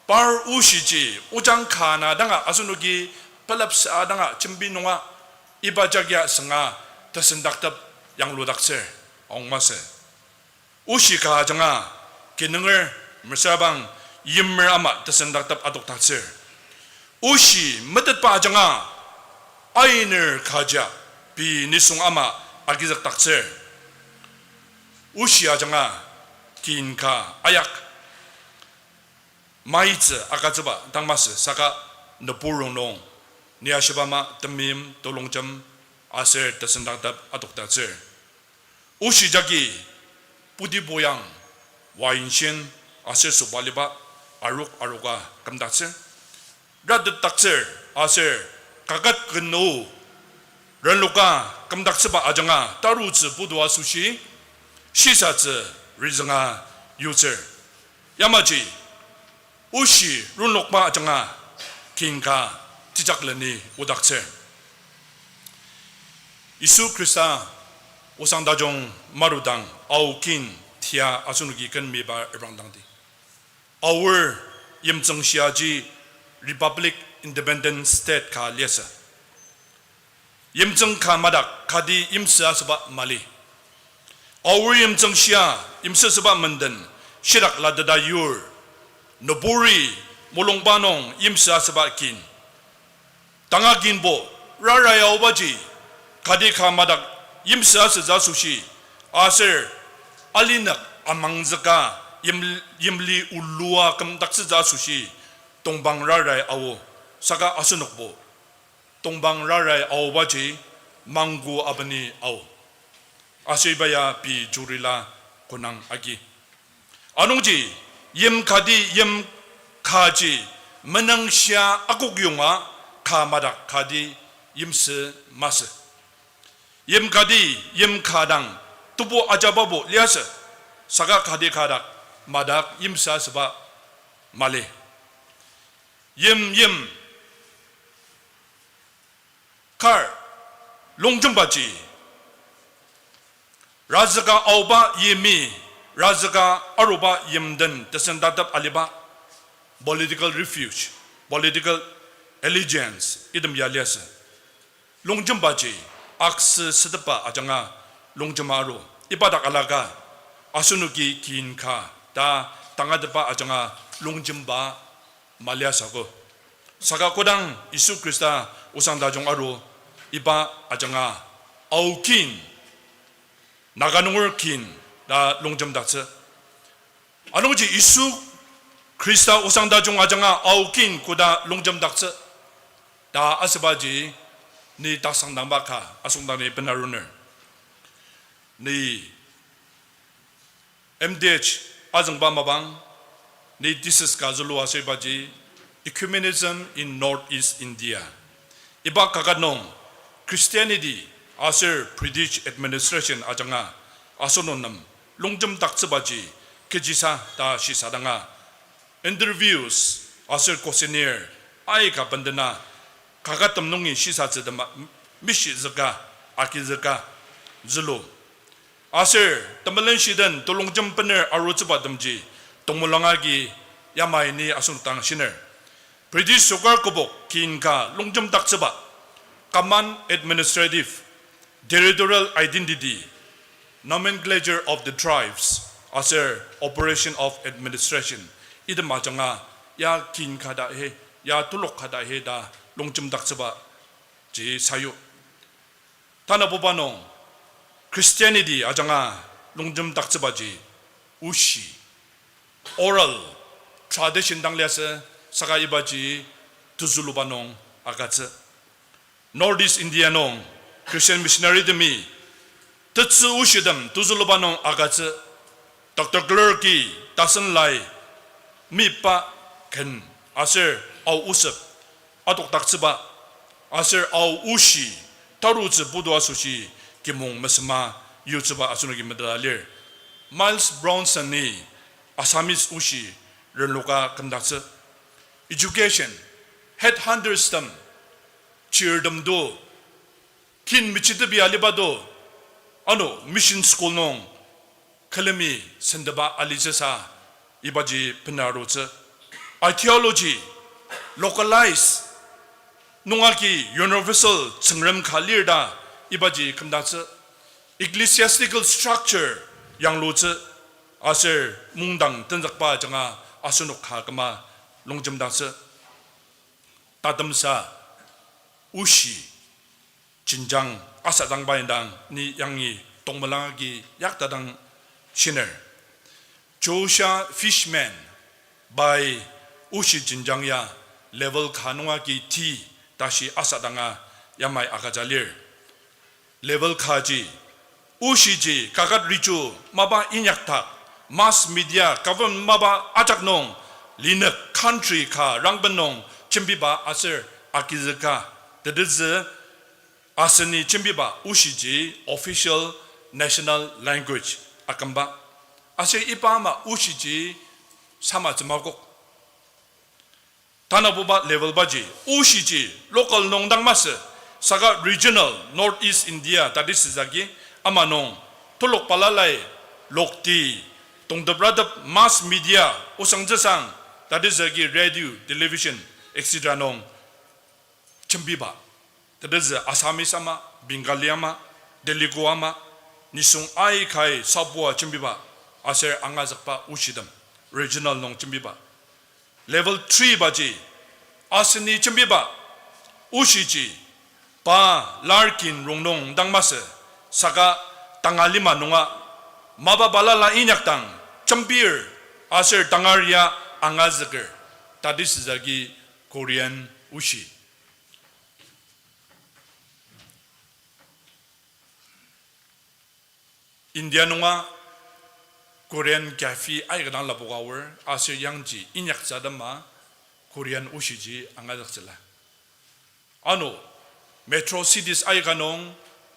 par oshiji ojang ka na danga asenoki pelep sa danga jembi nunga iba jagia sünga tesendaktep yangludaktsür, aong masü. Oshi ka ajanga, kinunger, mesüra bang, yimer ama tesendaktep adokdaktsür. Oshi metetba ajanga, ainer kaja, pei nisung ama agizükdaktsür. Oshi ajanga, kin ka ayak, maitsü agütsüba dang masü saka nübur rongnung, ni ashiba ama temeim, telongjem, aser tesendaktep adokdaktsür. Oshi jagi, pudi poyang, wainshin, aser sobaliba, arok aroka kümdaktsür. Ratetdaktsür, aser kaket kenu, renloka kümdaktsüba ajanga tarutsü putu asoshi, shisatsü rizünga yutsür. Yamaji, oshi renlokba ajanga kin ka tijakleni odaktsür. Yisu Khrista osang tajung marudang Ao kin tia asenoki ken miba reprangdangdi. Aor yimtsüng shiaji Republic Independent State ka liasü. Yimtsüng ka madak kati yimsü asüba mali. Aor yimtsüng shia yimsüsüba menden shidak lateta yur, nüburi mulungba nung yimsü asüba kin. Tanga kinbo rarai aobaji, kati ka madak yimsü asütsü asoshi, aser alinük amangzüka yim-, yimli olua kümdaktsütsü asoshi, tongpang rarai ao, saka asenokbo tongpang rarai aobaji mangku abeni ao. Aser iba ya pei jurila konang agi. Anungji, yim kati yim kaji menüngshia akok yonga ka madak kati yimsü masü. Yim kati yim ka dang tebu ajababo liasü, saka kati ka dak madak yimsü asüba mali. Yim yim kar longjembaji, razüka aoba yimi, razüka aruba yim den tesendaktep aliba, political refuge, political allegiance, item ya liasü. Longjembaji, aksü sütepba ajanga longjema aru, iba dak alaka, asenoki kin ka ta tangatetba ajanga longjemba maliasüogo. Saka kodang Yisu Khrista osang tajung aru, iba ajanga Ao kin, Naga nunger kin ta longjemdaktsü. Anungji Yisu Khrista osang tajung ajanga Ao kin koda longjemdaktsü ta asübaji, ni tasangdangba ka asüngdang ni benaruner. Ni M D H azüngba mapang, ni thesis ka zülua asübaji, Ecumenism in Northeast India. Iba kaket nung Christianity aser British administration ajanga asenok nem longjemdaktsübaji kechisa ta shisadanga, interviews aser questionnaire aika bendena kakettem nungi shisatsütema mishizüka, agizüka, zülu. Aser temelenshiden telongjem bener arutsübatemji tongmulung agi yamai ni asenok dang shiner. British sorkar kübok kin ka longjemdaktsüba, common administrative, territorial identity, nomenclature of the tribes, aser operation of administration, item ajanga ya kin ka ta he, ya telok ka ta he ta longjemdaktsüba ji sayu. Tanabuba nung Christianity ajanga longjemdaktsübaji oshi, oral tradition dang liasü, saka ibaji tezüluba nung agütsü. Northeast India nung Christian missionary temi tetsü oshitem tezüluba nung agütsü. Doctor Clarke-i tasen lai mipa ken aser Ao osep adokdaktsüba, aser Ao oshi tarutsü putu asoshi kimong mesema yutsüba asenoki meteta lir. Miles Bronson-i Assamese oshi renloka kümdaktsü. Education, headhunters tem, chirtem to, kin mechitepi aliba to, Ano mission school nung külemi sendeba alitsüsa ibaji bena arutsü. Ideology, localize, nung agi universal Tsüngrem ka lir ta ibaji kümdatsü. Ecclesiastical structure yanglutsü, aser mungdang tenzükba ajanga asenok ka küma longjemdatsü. Tatemsa oshi jenjang asadangba indang ni yangi tongmelang agi yaktadang shiner. Joshua Fishman pai oshi jenjang ya level ka nung agi ti tashi asadanga yamai agüja lir. Level kaji, oshiji kaket riju mapa inyakdak, mass media, government mapa ajak nung, linük country ka rangben nung jembiba aser agizüka, tetezü aseni jembiba oshiji official national language akümba. Aser iba ama oshiji samatsü makok. Tanabuba level baji, oshiji local nung dang masü, saka regional, North East India, tati süzagi, ama nung, telok balalai, lokti, tongtepratep mass media, osangtsüsang, tati süzagi radio, television, et cetera nung, jembiba. Tetezü Assamese ama, Bengali ama, Telugu ama, nisung aikai sabua jembiba, aser angazükba oshitem, regional nung jembiba. Level three baji, aseni jembiba, oshiji, pa lar kin rongnung dang masü, saka tanga lima nunga, mapa balala inyakdang, jembir, aser tangar ya angazüker, tati süzagi Korean oshi. India nunga Korean cafe aika dang lapoka aor, aser yangji inyaktsü atema Korean oshiji angazüktsüla. Ano, metro cities aika nung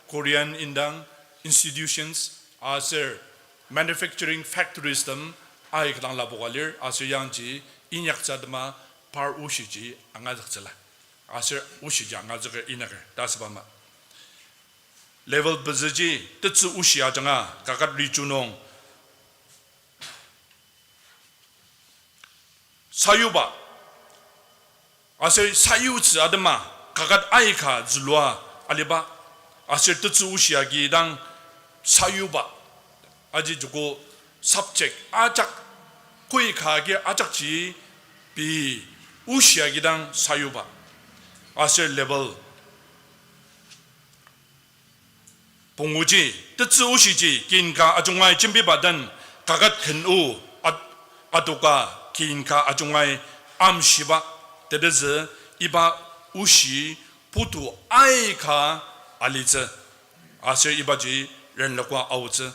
Korean indang institutions aser manufacturing factories tem aika dang lapoka lir, aser yangji inyaktsü atema par oshiji angazüktsüla. Aser oshiji angazüker inyaker, ta asüba ama. Level pezüji tetsü oshi ajanga kaket riju nung sayuba, aser sayutsü atema kaket aika zülua aliba, aser tetsü oshi agi dang sayuba, aji joko subject ajak, koi ka agi ajakji pei oshi agi dang sayuba, aser level punguji, tetsü oshiji kin ka ajungai jembiba den kaket ken o at-, adoka kin ka ajungai amshiba, tetezü iba oshi putu aika alitsü, aser ibaji renlokba aotsü.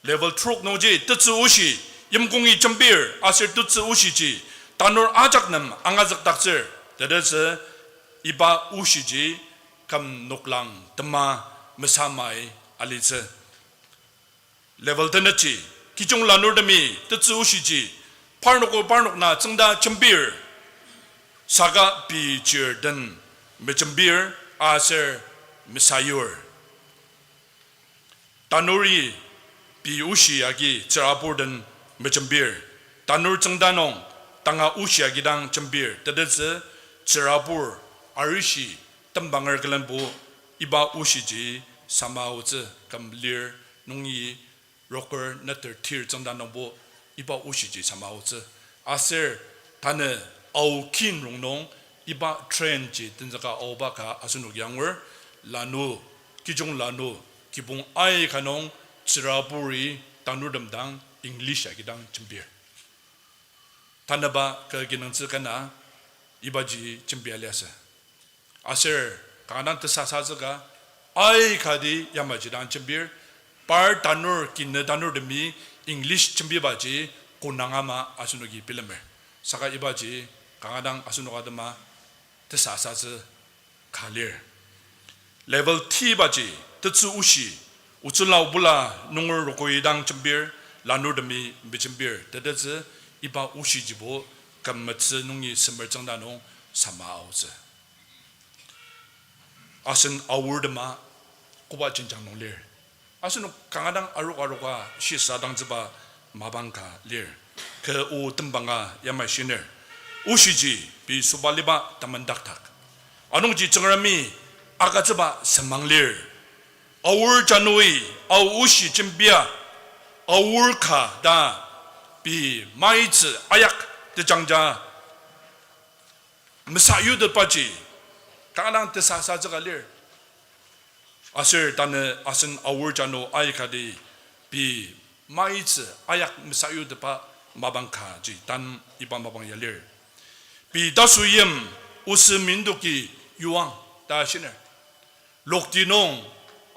Level trok nungji tetsü oshi yimkongi jembir aser tetsü oshiji tanur ajak nem angazükdaktsür, tetezü iba oshiji küm noklang tema mesamai alitsü. Level tenetji, kijung lanurtemi tetsü oshiji parnoko parnok na tsüngda jembir, saka pei chir den mejembir aser mesayur. Tanuri pei oshi agi tsürabur den mejembir. Tanur tsüngda nung tanga oshi agi dang jembir, tetezü tsürabur arishi tembanger külenbo iba oshiji sama aotsü, küm lir nungi roker neter tir tsüngda nungbo iba oshiji sama aotsü. Aser tanü Ao kin rongnung iba trend ji tenzüka aoba ka asenok yangur, lanu, kijung lanu, kibong aika nung tsüraburi tanurtem dang English agi dang jembir. Tanüba kü kinungtsü kena ibaji jembia liasü. Aser kanga dang tesasatsü ka, aikati yamaji dang jembir, par tanur, kinü tanurtemi English jembibaji konang ama asenoki bilemer. Saka ibaji kanga dang asenok atema tesasatsü ka lir. Level T baji, tetsü oshi, otsüla obula nunger rokoi dang jembir, lanurtemi mejembir, tetezü iba oshijibo küm metsü nungi semer tsüngda nung sama aotsü. Asen aortema koba jenjang nung lir. Asenok kanga dang arok aroka shisadangtsüba mapang ka lir. Kü o tembanga yamai shiner. Oshiji pei sobaliba tamendakdak. Anungji Tsüngremi agütsüba semang lir. Aor janui, Ao oshi jembia, aor ka ta pei maitsü ayak tejangja mesayutetbaji kanga dang tesasatsüka lir. Aser tanü asen Aor janu aikati pei maitsü ayak mesayutetba mapang kaji tan iba mapang ya lir. Pei tasuyim osü mindoki yuang ta shiner. Lokti nung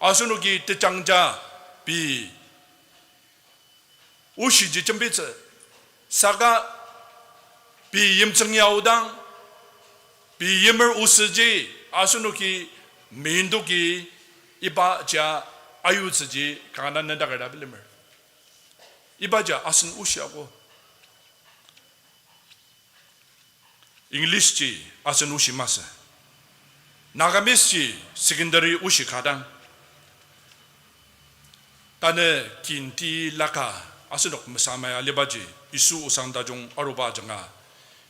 asenoki tejangja pei oshiji jembitsü. Saka pei yimtsüng ya aodang, pei yimer osüji asenoki mindoki ibaji ayutsüji kanga na nedaker ta bilemer. Ibaji asen oshi ako. English ji asen oshi masü. Nagamese ji secondary oshi ka dang. Tanü kinti laka asenok mesamai alibaji Yisu osang tajung aruba ajanga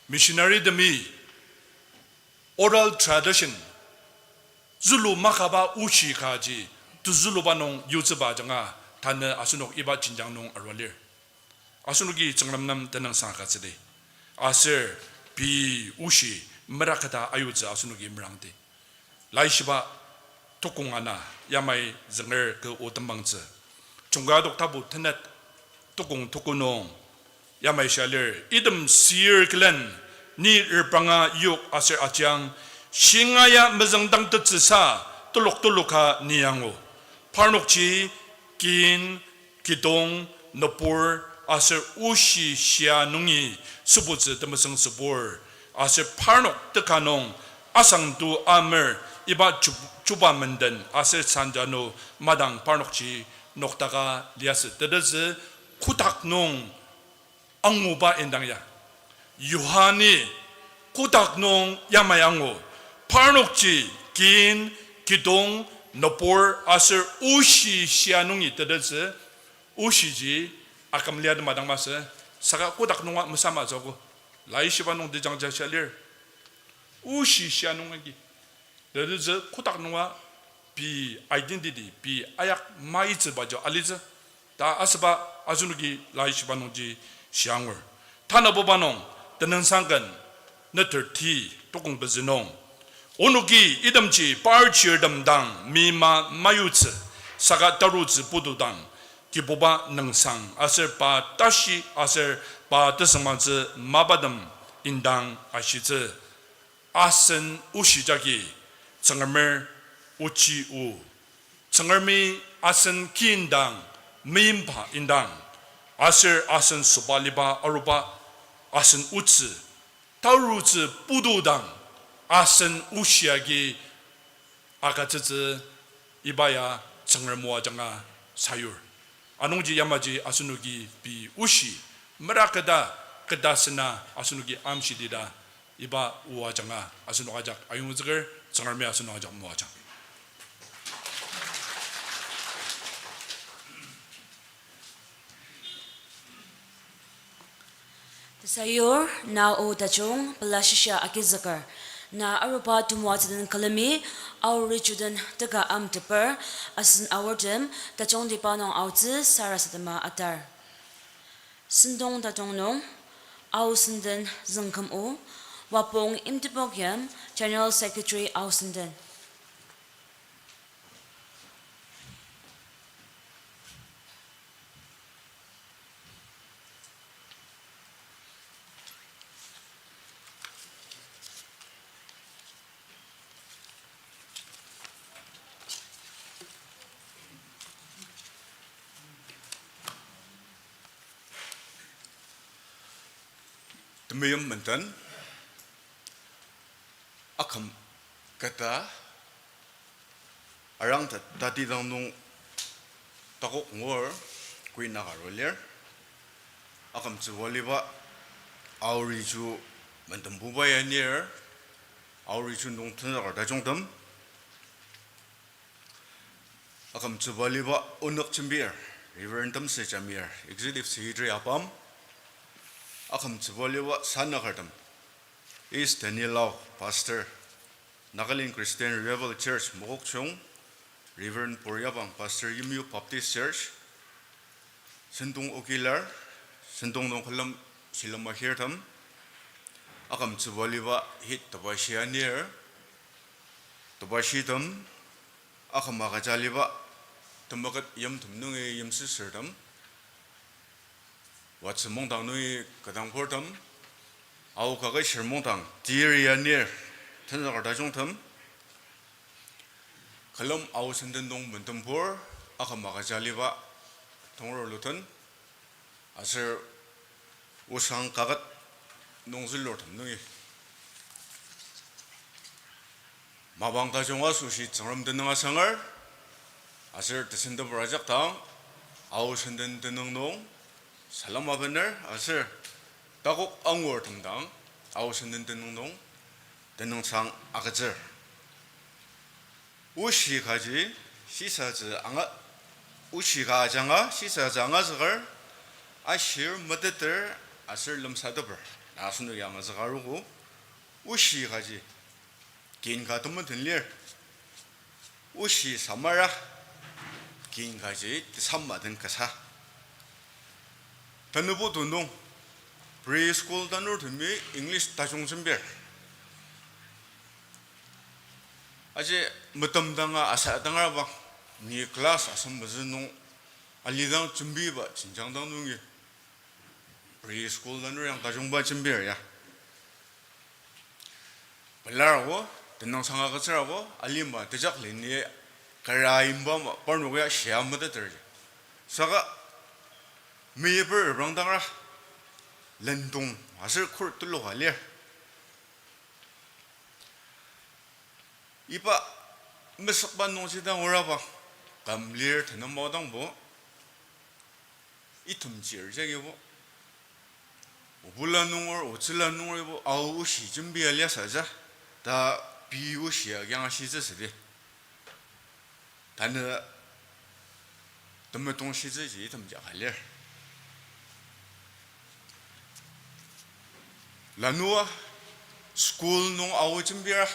missionary temi oral tradition, zülu makaba oshi kaji tezüluba nung yutsüba ajanga tanü asenok iba jenjang nung arua lir. Asenoki Tsüngrem nem tenüngsang agütsüdi. Aser pei oshi meraketa ayutsü asenoki merangdi. Laishiba tukong ana yamai zünger kü o tembangtsü. Jungka adok tapu tenet tukong tuku nung yamai shia lir, item sür külen ni repranga yok aser ajiang, shinga ya mezüngdangtettsüsa telok teloka ni angu. Parnokji kin, kidong, nübur, aser oshi shia nungi sübutsü temesüng sübur, aser parnok teka nung asangtu amer iba chu-, chuba menden aser sanjanu madang parnokji noktaka liasü tetezü kotak nung anguba indang ya. Yohani kotak nung yamai angu, parnokji kin, kidong, nübur aser oshi shia nungi tetezü, oshiji aküm liatema dang masü, saka kotak nunga mesamatsüogo. Laishiba nung tejangja shia lir. Oshi shia nung agi tetezü kotak nunga pei identity, pei ayak maitsübaji alitsü. Ta asüba asenoki Laishiba nungji shia angur. Tanabuba nung Tenüngsang ken neter ti tukong pezü nung, onoki itemji par chirtem dang meima mayutsü, saka tarutsü putu dang Kibuba nüngsang aser pa tashi aser pa tesüngmangtsü mapatem indang ashitsü. Asen oshi jagi Tsüngremer ochi o. Tsüngremi asen ki indang, meimba indang, aser asen sobaliba aruba, asen otsü, tarutsü putu dang, asen oshi agi agütsütsü, iba ya Tsüngrem o ajanga sayur. Anungji yamaji asenoki pei oshi meraketa, keta sena asenoki amshidi ta, iba o ajanga asenok ajak ayongzüker, Tsüngremi asenok ajak moajang. Tesayur, na o tajung pela shisa agizüker. Na aruba temoatsü den külemi, Aori juden teka amteper, asen Aortem tajungtiba nung aotsü sarasadema atar. Sentong tajung nung, Ao Senden Züngküm O, Wapong Imtipok Yim, General Secretary Ao Senden. Temeim menden, aküm keta arang ta-, tatidang nung takok ngur, kui naka aru lir. Akümtsü waliba Aori ju mentembuba ya nir, Aori ju nung tenüker tajungtem. Akümtsüba aliba onük jembir, Reverend Temsü Jamir, Executive Secretary apam. Akümtsüba aliba sanakertem, East Daniel Lau, Pastor, Nagaland Christian Revival Church Mokokchung, Reverend Poryabang, Pastor, Yimyu Baptist Church, sentong okilar, sentong nung külem shilem ahirtem, akümtsüba aliba hit tebashi anir, tebashitem, aküm agüja aliba temeket yimtem nungi yimsüsürtem, Watsü mungdang nungi kü dang purtem, Ao Kaketshir mungdang teri anir, tenzüker tajungtem, külem Ao senden nung mentem pur, aküm agüja aliba tongrur luten, aser osang kaket nung zülurtem nungi mapang tajung asoshi Tsüngrem tenüng asanger, aser tesenteper ajak dang, Ao senden tenüng nung salem abener, aser takok angurtem dang, Ao senden tenüng nung tenüngsang agütsür. Oshi kaji shisatsü anga, oshi ka ajanga shisatsü angazüker, ashir meteter aser lemsateper ta asenoki angazüka arogo. Oshi kaji kin ka temeten lir. Oshi samara, kin kaji tesama den kasa. Tanübo tonung, preschool tanurtemi English tajung jembir. Aji metem danga asa dangrabang, ni class asem mezü nung alidang jembiba jenjang dang nungi preschool tanur yang tajungba jembir ya. Pelar ako, tenüngsang agütsür ako, alima tejak leni kara imba ma parnok ya shia meteterji. Saka meyiper reprangdangra lendong aser kur tuluka lir. Iba mesükba nungji dang oraba, kam lir tenüng maodangbo, item chir jagibo, obula nunger, otsüla nungeribo, Ao oshi jembia liasaja, ta pei oshi ya kiang ashitsü südi. Tanü temetong shitsüji itemji ka lir. Lanua school nung Ao jembira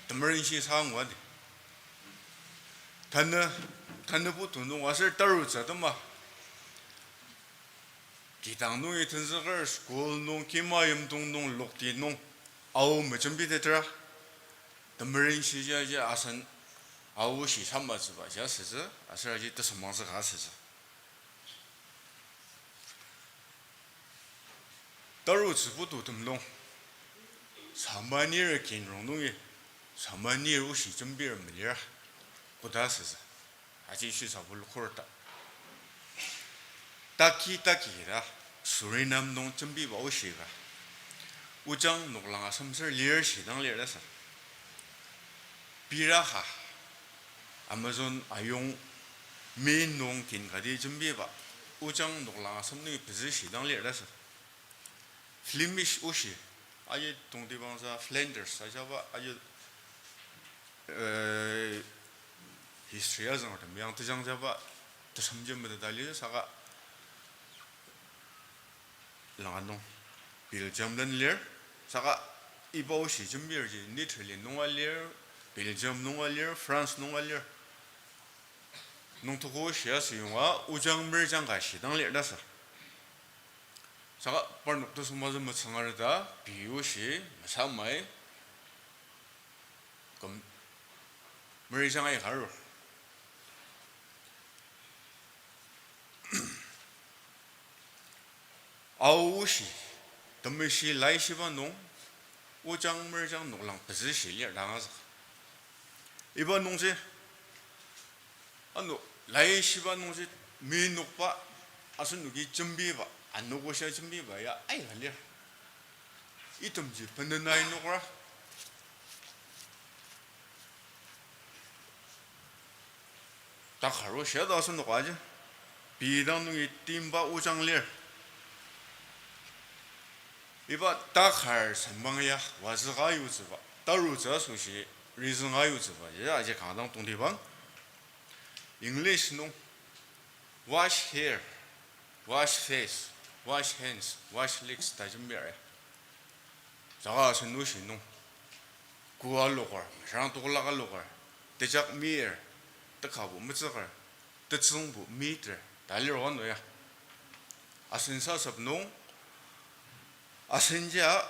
temerenshi sa ngua di. Tanü, tanübo tonung aser tarutsü atema kidang nungi tenzüker school nung, kima yimdong nung, lokti nung, Ao mejembitetra, temerenshiji aji asen Ao oshi samatsüba ji asütsü, aser aji tesüngmangtsü ka asütsü. Tarutsübo to temulung, samanir kinrong nungi, samanir oshi jembir melira, koda asütsü. Aji shisa bulukur ta. Taki taki ta, Suriname nung jembiba oshi ka. Ojang noklang asemser lir shidang lir ta sa. Pira ka, Amazon ayong mi nung kin kati jembiba, ojang noklang asem nungi pezü shidang lir ta sa. Flemish oshi, aji tongtibangsa Flanders ajaba, aji, eh, history azünger tem yang tejangjaba, tesemji meteta lir saka, langa nung, Belgium den lir, saka iba oshi jembirji Netherlands nunga lir, Belgium nunga lir, France nunga lir. Nungtoko oshi asüyonga ojang merjang ka shidang lir ta sa. Saka parnok tesüngmazü metsüngare ta, pei oshi mesamai, küm, merjang aika arur. Ao oshi, temeshi laishiba nung, ojang merjang noklang pezü shi lir ta angazük. Iba nungji, ano laishiba nungji, mi nokba, asenoki jembiba, anogo shia jembiba ya aika lir. Itemji bendenai nokra. Takar oshi ta asenok aji. Pei dang nungi timba ojang lir. Iba takar sembang ya wazüka ayutsüba, tarutsü asoshi reason ayutsüba ji aji kanga dang tongtibang. English nung, wash hair, wash face, wash hands, wash legs ta jembir. Saka asen oshi nung, kü aloker, mesüra tokolak aloker, tejak mir, tekabo metsüker, tetsüngbo miter, ta lir wano ya. Asen sasep nung, asen jia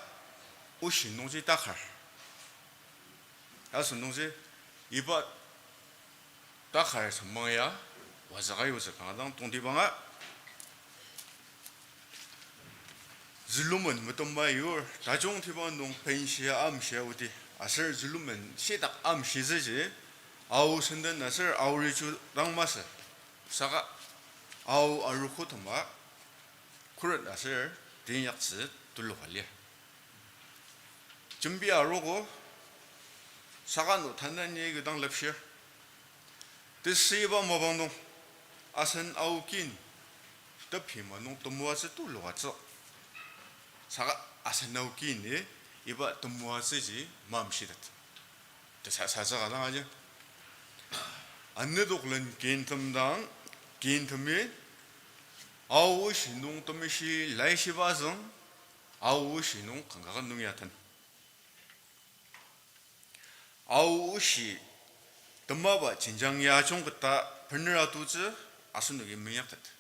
oshi nungji takar. Asen nungji iba takar sembang ya, wazüka yutsü kanga dang tongtibanga. Zülumen metema yur, tajungtiba nung penshia amshia odi, aser zülumen shitak amshitsüji, Ao senden aser Ao riju dang masü, saka Ao arogo tema, khuret aser teinyaktsü tuluka lir. Jembi arogo, saka no tanü ni kü dang lepshir. Tesüiba mapang nung, asen Ao kin, tepima nung temoatsü tulukatsü. Saka asen Ao kini, iba temoatsüji mamshitet. Tesa satsü ka dang aji. Anedoklen kintem dang, kintemi, Ao oshi nung temeshi laishiba züng, Ao oshi nung kangkaket nung ya ten. Ao oshi temaba jenjang ya ajungketa bener atutsü asenoki meinyaktet.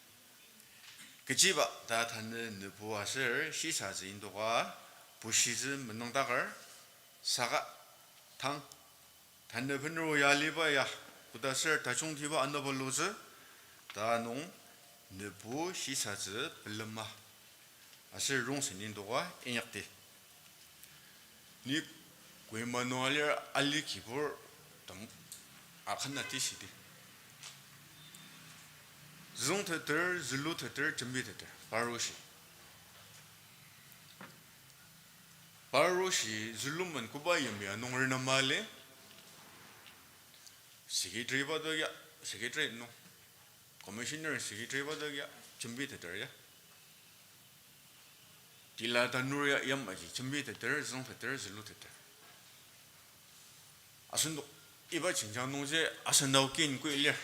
Kechiba ta tanü nübu aser shisatsü indoka bushitsü menüngdaker saka tang tanü bener o ya aliba ya, koda aser tajungtiba anaba lutsü, ta nung nübu shisatsü pelema aser rongsen indoka inyakdi. Ni Kohima nung alir ali kibur tem akana tishidi. Züngteter, züluteter, jembiteter, paroshi. Paroshi zülumen koba yimya nung renema li, secretary ba to ya, secretary nung, commissioner secretary ba to ya, jembiteter ya. Tila tanur ya yamaji jembiteter, züngteter, züluteter. Asenok iba jenjang nungji asen Ao kin kü lir.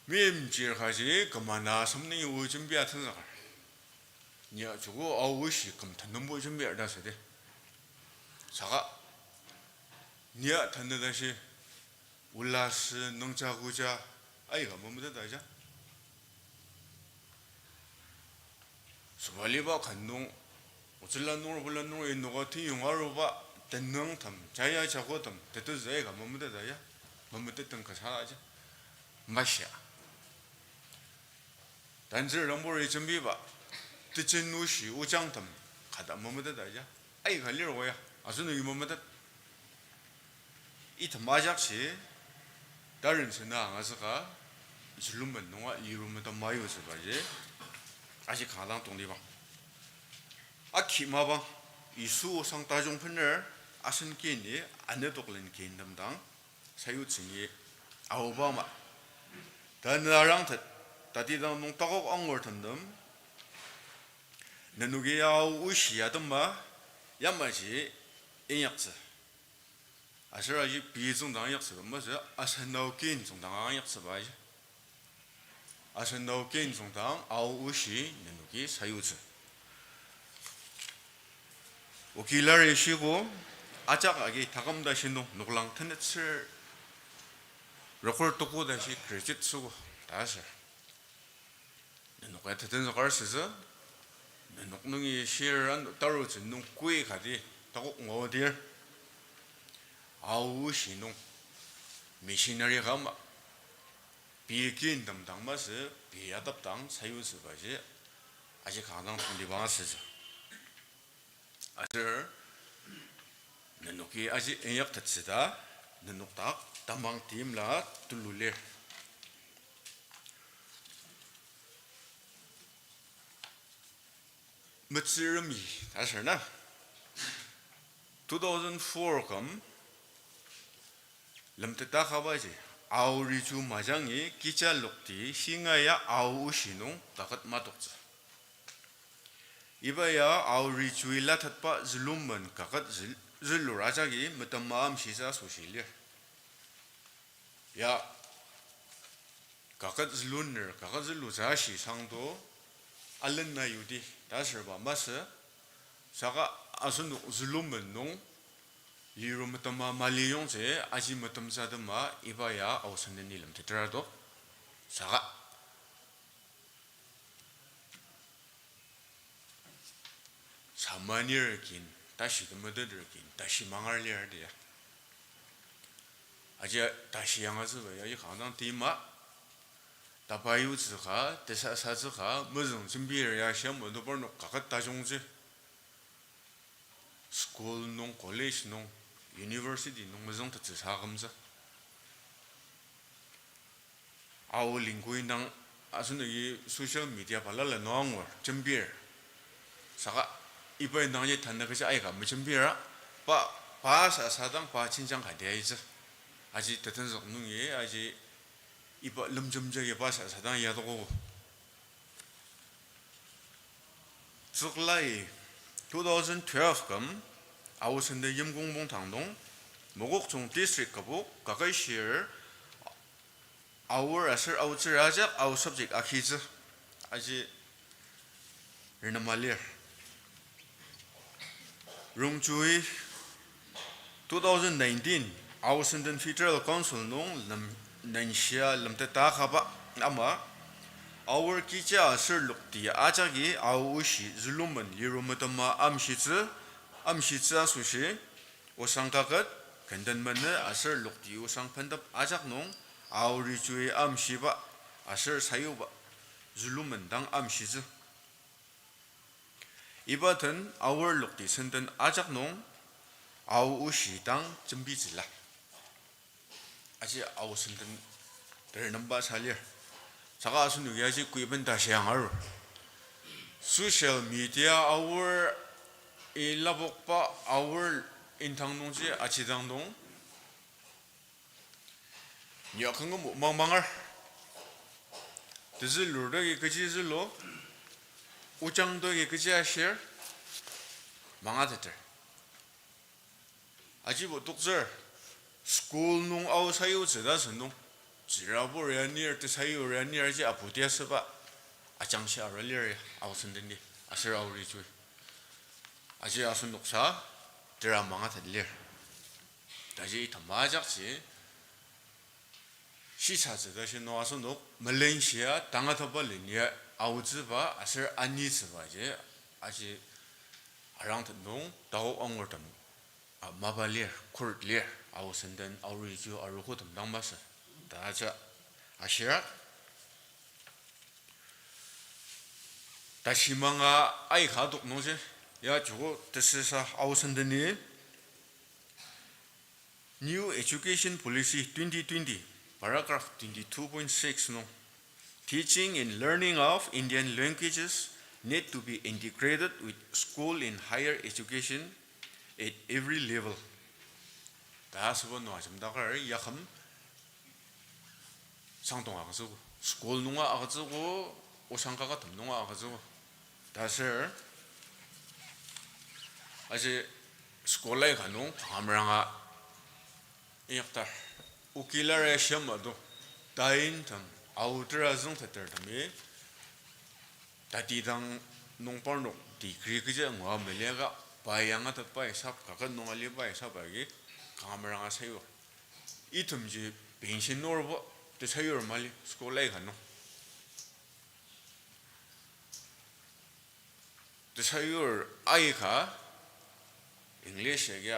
Meimchir kaji kümana asem nungi o jembi atenzüker. Nia joko Ao oshi küm tenembo jembir ta südi. Saka nia tanü tashi ola sü nüngja kuja aika memeteta ja. Sobaliba ka nung, otsüla nung, obula nung, inoka tiyong aruba, tenüngtem, jaya jakotem, tetezü aika memeteta ya, memetettem kasa aja, mashia. Tanzür rambori jembiba, tejen oshi ojangtem, kada memeteta ya, aika lir o ya, asenoki memetet. Item ajakji, taren sena angazüka, zülumen nunga liru metema yutsübaji, aji kanga dang tongtibang. Aki mapang, Yisu osang tajung bener, asen kini, anetoklen kintemdang, sayutsüngi, aoba ama. Tanü arangtet, tatidang nung takok angur temtem, nenoki Ao oshi atema, yamaji inyaktsü. Aser aji pei tsüngdang inyaktsüba masü, asen Ao kin tsüngdang inyaktsüba aji. Asen Ao kin tsüngdang Ao oshi nenoki sayutsü. Oki lari shiko, ajak agi taküm ta shinung noklang tenetsür, rokor toko ta shi graduate süko, ta aser. Nenok ya tetenzüker sütsü, nenok nungi shir an tarutsü nung koi kati takok ngodir. Ao oshi nung missionary ka ama, pei kintemdang masü, pei atepdang sayutsübaji, aji kanga dang tongtibang asütsü. Aser, nenoki aji inyaktettsü ta, nenok dak tamang timla tulu lir. Metsüremi, ta aser na, two thousand four küm, lemteta kabaji, Ao riju majangi kija lokti shinga ya Ao oshi nung kaket matoktsü. Iba ya Ao rijui latetba zülumen kaket zül-, zülur ajaki metema amshitsü asoshi lir. Ya, kaket züluner, kaket zülutsü ashi sangdo, alena yudi, ta asürba masü, saka asenok zülumen nung, liru metema mali yongtsü, aji metemtsü atema, iba ya Ao Senden ni lemteter adok. Saka samanir kin, tashi temeteter kin, tashi mangar lir dia. Aji tashi yangatsüba ya, aji kanga dang tima, tapa yutsü ka, tesasatsü ka, mezüng jembir ya, shia menubar nok kaket tajungtsü. School nung, college nung, university nung mezüng tetsü sa akümtsü. Ao lingkui indang asenoki social media balala nung angur, jembir. Saka iba indangji tanü kechi aika mejembira, pa, pa sasadang pa jenjang ka dia itsü. Aji tetenzük nungi, aji iba lemjemjagi pa sasadang yadokogo. Tsüklai two thousand twelve küm, Ao Senden yimkong pongtang nung, Mokokchung District kübok, kakishir, Aor aser aotsür ajak Ao subject akitsü. Aji renema lir. Rongjui two thousand nineteen Ao Senden Federal Council nung lem-, nenshia lemteta kaba ama, Aor kecha aser lokti ajaki Ao oshi zülumen liru metema amshitsü, amshitsü asoshi, osang kaket, kenden mene aser lokti osang pentep ajak nung, Ao rijui amshiba aser sayuba zülumen dang amshitsü. Iba den Aor lokti senden ajak nung, Ao oshi dang jembitsüla. Aji Ao Senden ter nemba sa lir. Saka asenoki aji kuiben tashi angaru. Social media Aor ilabokba Aor indang nungji ajidang nung, ni aküngübo mangmangar. Tezülur dogi kechi zülu, ojang dogi kechi ashir, mangateter. Ajibo toktsür, school nung Ao sayutsü ta sünung, tsürabur ya nir, tesayur ya nir ji aputia süba, ajangshi arua lir ya, Ao Senden di, aser Ao rijui. Aji asenoksa, tera mangatet lir. Taji item ajakji, shisatsü ta shi nung asenok, melenshia, tangatetba lenia, aotsüba, aser anitsübaji, aji arangtet nung, taok angurtem, a, mapa lir, court lir, Ao Senden, Ao rijui, arogotem dang masü. Ta aja, ashira. Tashi manga aika adok nungji, ya joko tesüsa Ao Senden ni New Education Policy twenty twenty, paragraph twenty-two point six nung, teaching and learning of Indian languages need to be integrated with school and higher education at every level. Ta asüba nung ajemdaker yaküm sangdong agütsüogo, school nunga agütsüogo, osang kakatem nunga agütsüogo. Ta aser, aji school aika nung kanga meranga inyakdar, okilar ya shia madong, taintem, aoter azüngtetertemi, tatidang nung parnok degree kechi ngua meliaka, pa yangatetba hisap, kaket nung aliba hisap agi, kanga meranga sayur. Itemji pension nurbo, tesayur mali, school aika nung. Tesayur aika, English agi,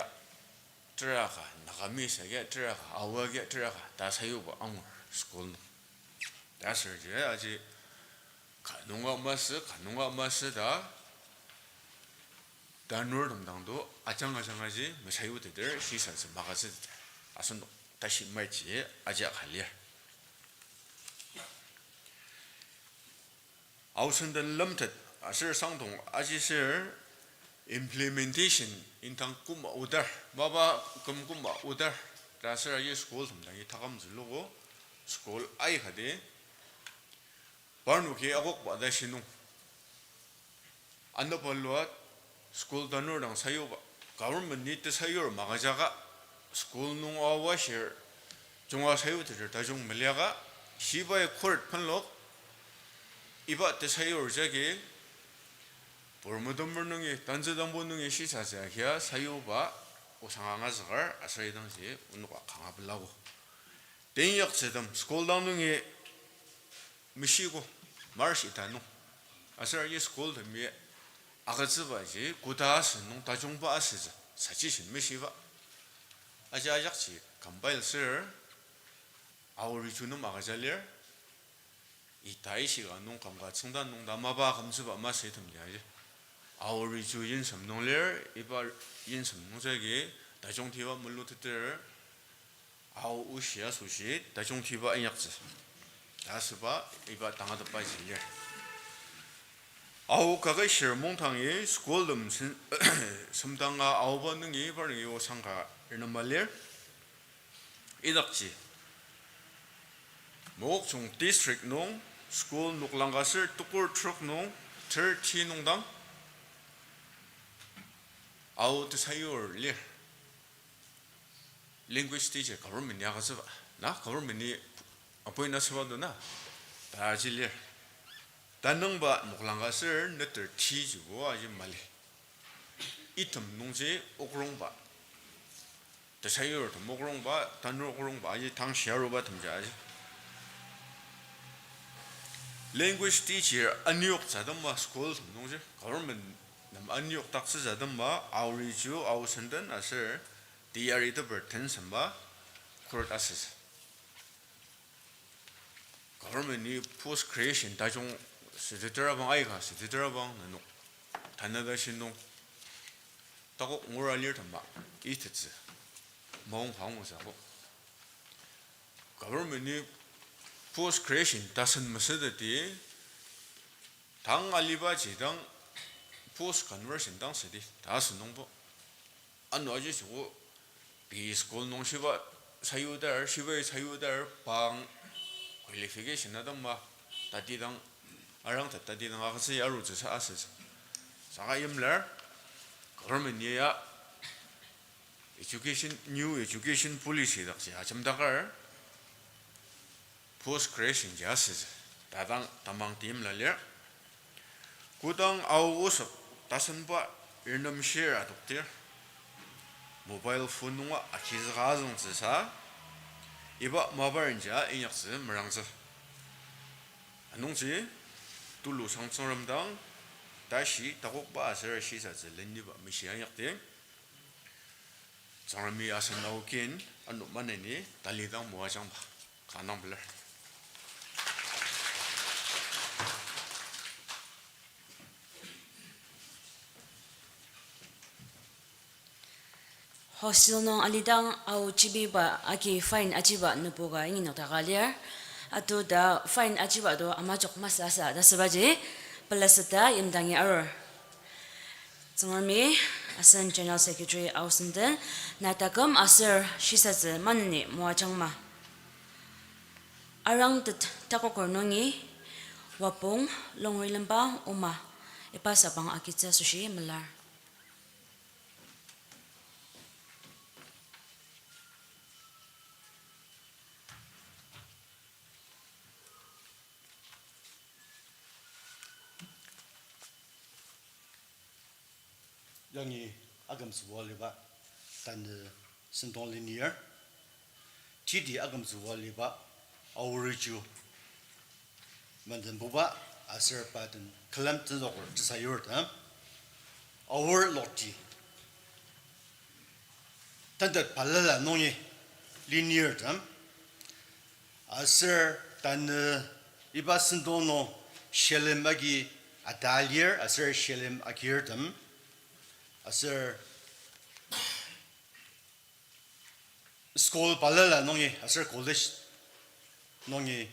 teraka, Nagamese agi, teraka, Ao agi, teraka, ta sayuba angur school nung. Ta aserji, aji, kanunga masü, kanunga masü ta, tanurtem dang do, ajang ajang aji, mesayuteter, shisatsü magütsüteter. Asenok, tashi maiji, aji akalir. Ao Senden lemtet aser sangdong ajisür implementation indang koma odar, mapa küm koma odar, ta aser aji school tem dangi taküm zülugo, school aikati parnoki akokba ta shinung. Anepalua school tanur dang sayuba. government-i tesayur magajaka, school nung aoba shir, junga sayuteter tajung meliaka, shibai court penlok, iba tesayur jagi, Purmedomer nungi, tanzü dangbo nungi shisatsü agia sayuba, osang angazükar, aser idangji, onoka kanga pelago. Tenyaktsütem school dang nungi meshiko, March ita nung. Aser aji school temi agütsübaji koda asü nung tajungba asütsü, suggestion meshiba. Aji ajakji compile sür, Ao Riju nem agüja lir, ita ishika nung kümka tsüngda nung ta mapa kümtsüba masü item liaji. Ao Riju yimsem nung lir, iba yimsem nung jagi tajungtiba muluteter, Ao oshi asoshi tajungtiba inyaktsü ta asüba iba tangatetbaji lir. Ao Kaketshir Mungtangi school tem sen-, semdanga aoba nungi parnungi osangka renema lir. Idakji Mokokchung district nung school noklang ka ser tukur trok nung thirty nung dang Ao tesayur lir. Language teacher government-i agütsüba. Na government-i appoint asüba do na. Ta aji lir. Tanüngba noklang ka ser neter ti jibo aji mali. Item nungji okrongba. Tesayurtem okrongba, tanur okrongba aji tang shia aruba temja aji. Language teacher aniyoktsü atema school tem nungji, government nem aniyokdaktsütsü atema Ao Riju, Ao Senden aser teyari teper tensemba court asütsü. Government-i post creation tajung süteter abang aika, süteter abang nenok tanü tashi nung takok ngura lir tema itettsü maong ka angutsü akok. Government-i post creation tasen mesüteti, tang alibaji dang post conversion dang südi ta asü nungbo. Ano aji süko pei school nung shiba sayutar, shibai sayutar pang qualification atema tatidang, arangtet tatidang agütsü arutsüsa asütsü. Saka yimlar government-i ya education, new education policy dakji ajemdakar post creation ji asütsü ta dang tamang timla lir. Kodang Ao osük tasenba renemshir adoktir mobile phone nunga agizüka azüngtsüsa iba maparenja inyaktsü merangtsü. Anungji tulu sang Tsüngrem dang tashi takokba aser shisatsü leniba meshia inyakdi. Tsüngremi asen Ao kin ano maneni talidang moajangba kanga pelar. Hostel nung alidang Ao jibiba agi fine ajiba nübu ka ingi nokdaka lir. Atu ta fine ajiba to amajok masü asa ta sübaji pelaseta yimdangi arur. Tsüngremi asen General Secretary Ao Senden na taküm aser shisatsü maneni moajangma. Arangtet takoker nungi Wapong Longrilemba Oma iba sabang agitsü asoshi melar. Yangi akümtsüba aliba tanü sentong lenir. Titi akümtsüba aliba Ao Riju mendenbuba aser pa den külem tenzüker tesayurtem Ao Lokti tentet balala nungi lenirtem aser tanü iba sentong nung shilem agi ata lir aser shilem agirtem aser school balala nungi aser college nungi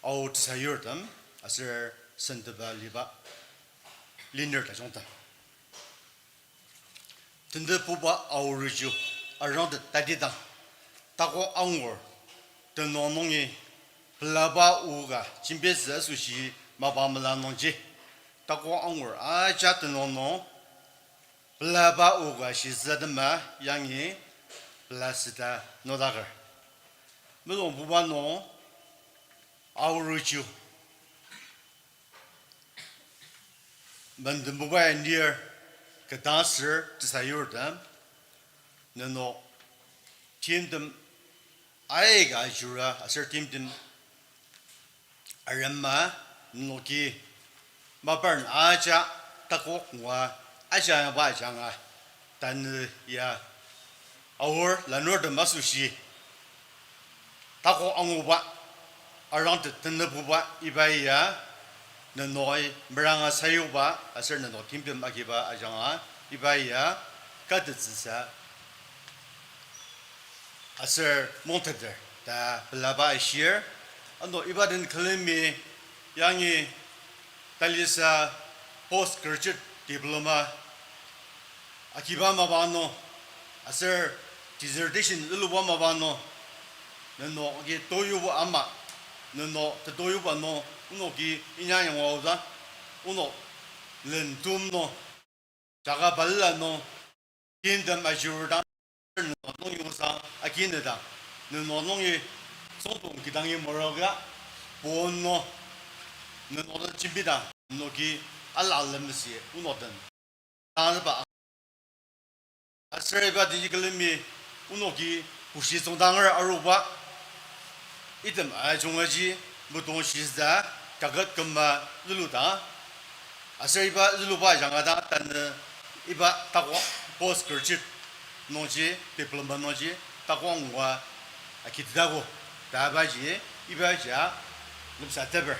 Ao tesayurtem aser sendeba liba lenir tajungtem. Tentebuba Ao Riju arangtet tatidang tako angur tenüng nungi pelaba o ka jembitsü asoshi mapa mela nungji tako angur aja tenüng nung Pelaba oka shisa tema yangi pela sita nodaker. Mulung buba nung aoruju. Menden bubai nir ketdang ser tesayurtem, nenok timtem aika ajura aser timtem arema, nenoki maparen aja takok ngua ajangba ajanga tanü ya aor lanurtem asoshi takok anguba, arangtet tenebuba iba ya, nenoi meranga sayuba aser nenok timtem agiba ajanga iba ya katettsüsa aser mongteter ta pelaba ashir. Ano iba den külemi yangi talisa post graduate diploma agiba mapa nung, aser dissertation liluba mapa nung, nenok agi toyuba ama, nenok tetoyuba nung, onoki inyang yangwa oda, onok lentum nung, jaka balala nung, timtem ajurudang, nenok nung yongsa akinedang, nenok nungi songtong kidangi moroka, pon nung, nenok nung jembidang, nenoki ala lemesi onok den tangzüba. Aser iba teji külemi onoki pushi tsüngdanger aruba, item ajungaji metong shisa kaket küma züludang. Aser iba züluba ajanga dang tanü iba takok post graduate nungji, diploma nungji takok ngua akititago. Ta ibaji, ibaji a lemsateper.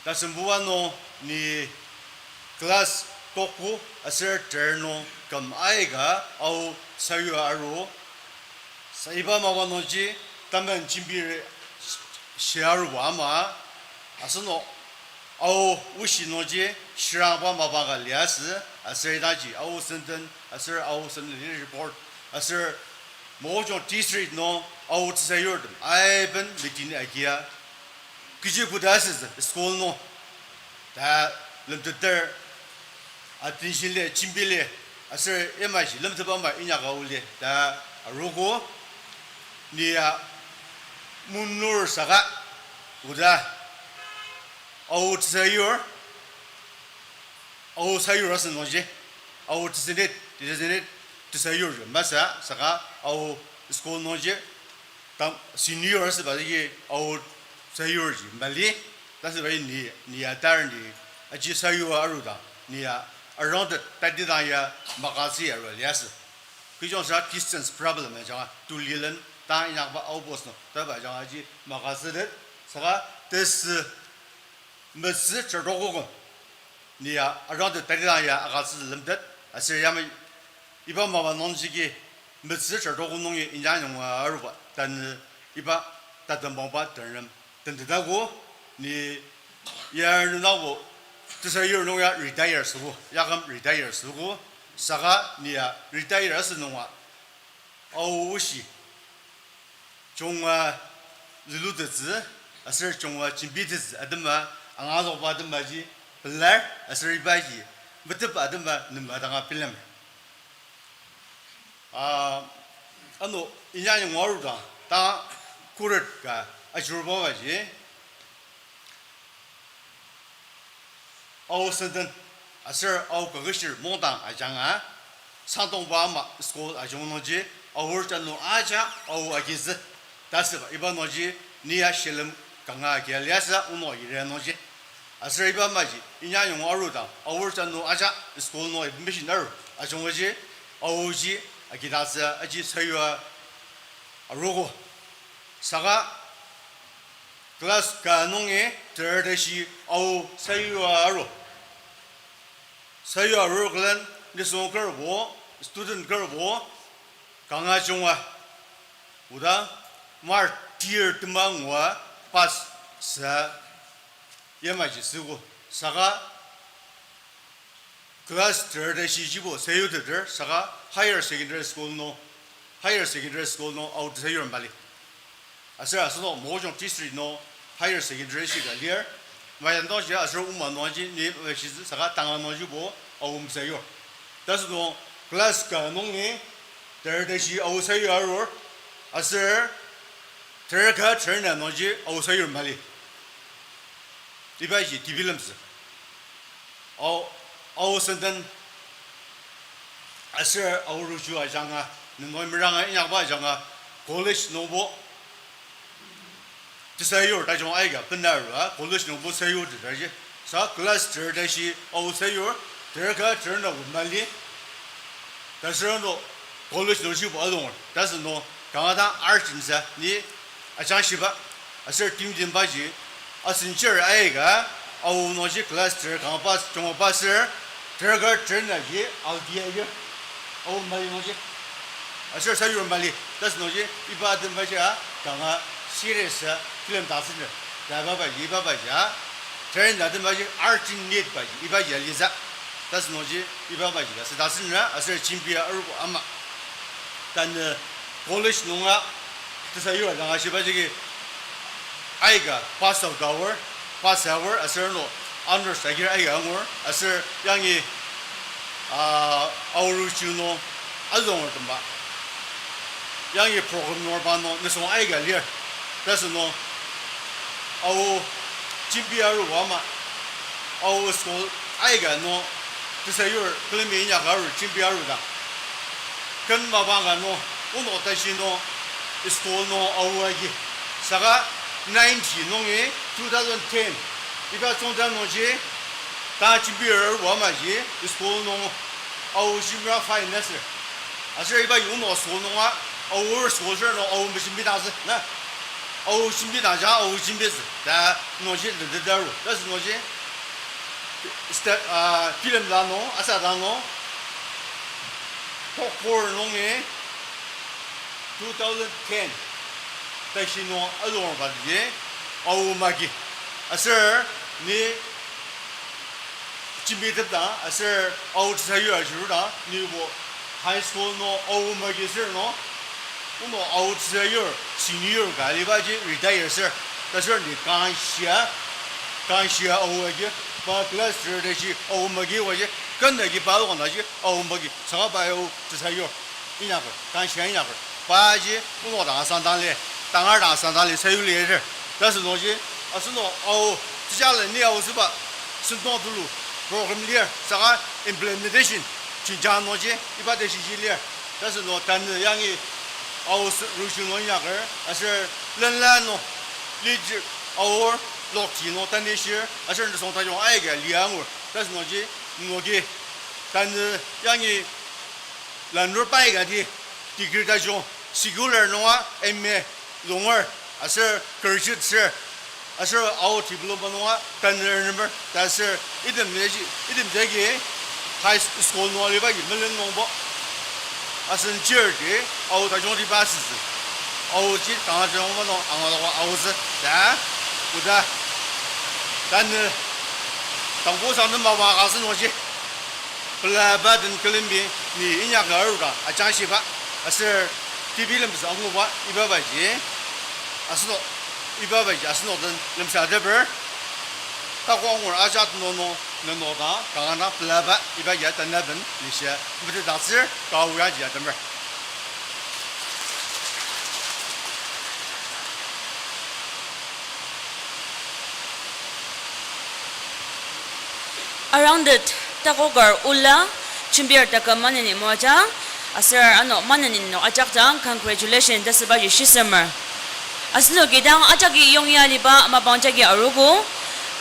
Tasembuba nung ni class tokko aser ter nung küm aika Ao sayua aru. Sa iba mapa nungji tamen jembir shia aruba ama, asenok Ao oshi nungji shirangba mapa ka liasü, aser idangji Ao senden, aser Ao senden report, aser Mokokchung district nung Ao tesayurtem aiben meeting agia. Kechi koda asütsü school nung ta lemteter, attention lir, jembi lir, aser yamaji lemteba ama inyaka aoa lir ta arogo. Ni ya munur saka oda Ao tesayur, Ao sayur asü nungji, Ao tesayur, tesayur, tesayur masü saka Ao school nungji tam senior asüba jagi Ao sayurji mali, ta asübai ni, ni ya tar ni aji sayua arudang, ni ya around the tatidang ya makasü arua liasü. Kechiyongsa distance problem ajanga, tulilen ta inyakba Ao post nung, taba ajanga aji makasütet, saka tesü metsü chartokoko. Ni ya around the tatidang ya akasü lemtet, aser yamai iba mapa nungjagi metsü chartoko nungi inyang yonga aruba tanü iba tatembangba ternem tentetago. Ni ya nunabo tesayur nung ya retire süogo, yaküm retire süogo, saka ni ya retire asü nunga Ao oshi junga zülutettsü, aser junga jembitettsü atema, angazükba atemaji pelar, aser ibaji metetba atema nem adanga bilemer. A, ano inyang yonga arudang ta khuret ka ajurubaji Ao senden aser Ao kaketshir mungdang ajanga, sangdongba ama school ajung nungji, Ao jano aja Ao agizü ta asüba iba nungji, ni ya shilem kanga agia liasü onok yira nungji. Aser iba amaji inyang yonga arudang, Ao jano aja school nung information aru ajungji, Aoji agitatsü aji sayua arogo. Saka class ka nungi ter tashi Ao sayua aru. Sayua arur külen nisung kerbo, student kerbo, kanga junga, oda martyr tema ngua pass sa yamaji süogo. Saka class ter tashi jibo sayuteter saka higher secondary school nung, higher secondary school nung Ao tesayur mali. Aser asenok Mokokchung district nung higher secondary shika lir. Mayang dangji aser Uma nungji ni, eh, shitsü saka tanga nungjibo Ao mesayur. Tasünung class ka nungi ter tashi ao sayur arur, aser ter ka ter na nungji ao sayur mali. Ibaji tebilemtsü. Ao, ao senden aser ao ruju ajanga, nenoi meranga inyakba ajanga, college nungbo tesayur tajung aika benarua, college nungbo sayur tetaji. Sa class ter tashi ao sayur, ter ka ter na mali. Tasüra no college nungjibo adonger. Tasü no kanga dang urgent sa ni ajangshiba. Aser timtembaji, asen chair aika, ao nungji class ter kanga pa, junga pa ser, ter ka ter naji aldi air. Ao mali nungji. Aser sayur mali. Tasü nungji, iba atembaji a, kanga serious a, film ta sünü. Ta iba baji, iba baji a, ter na atembaji, urgent need baji, ibaji aliza. Tasü nungji, iba baji, ta sü ta sünü, aser jembia arubo ama. Tanü college nunga tesayur ajanga shiba jagi aika pass out hour, pass hour, aser no honors agir aika angur, aser yangi, ah, ao ruju nung azonger temba. Yangi program nung pa nung nisung aika lir. Tasü no ao jembi aruba ama, ao school aika nung tesayur külemi inyaka aru jembi arudang, ken mapang ka nung, onok tashi nung, school nung ao agi. Saka ninety nungi two thousand ten, iba tsüngda nungji, ta jembi aruba amaji, school nung ao jembira fine aser. Aser iba yongnok school nunga, ao school ser nung ao mejembidangtsü, na. Ao jembidangja, ao jembitsü. Ta nungji lendetaru. Tasü nungji, sta-, ah, film ta nung, asa ta nung, Tokor nungi two thousand ten tashi nung alorba ji, ao magi. Aser ni jembitepdang, aser ao tesayur ajiru dang, nibo high school nung ao magi ser nung, onok ao tesayur senior ka alibaji retire ser. Taser ni kangshia, kangshia ao agi, pa class ter tashi ao magi waji, ken agi pa lokangdaji ao magi, saka pa ao tesayur inyaker, kangshia inyaker. Paji onok dang asangdang li, tangar dang asangdang li sayur liater. Tasü nungji, asenok ao tejale ni aosüba sentong tulu program lir, saka implementation jenjang nungji iba teshiji lir. Tasü nung tanü yangi ao sü-, ruju nung inyaker, aser lenla nung lijir aor lokti nung tanishir, aser nisung tajung aika lia angur. Tasü nungji, noki tanü yangi lanur pai kati degree tajung, secular nunga M A longer, aser graduate ser, aser ao diploma nunga tanü number, ta aser item yaji, item jagi high school nung aliba yi melen nungbo. Asen chair ji, ao tajung tiba asütsü. Ao ji kanga tajung ma nung angaloka aotsü, ta, oda, tanü, tangbo sangtem mapa ka asü nungji. Pelaba den külemi ni inyaka aruka ajangshiba, aser tebilemtsü anguba iba baji, asenok, iba baji asenok den lemsateper, takok angur ajak nung nung nenok dang kanga dang pelaba iba ya tanaben lishia metetdaktsür ka aoyaji atemer. Arangtet takoker ola, jembir taküm maneni moajang, aser ano maneni no ajakdang congratulation ta asübaji shisemer. Asenoki dang ajaki yongya aliba mapang jagi arogo,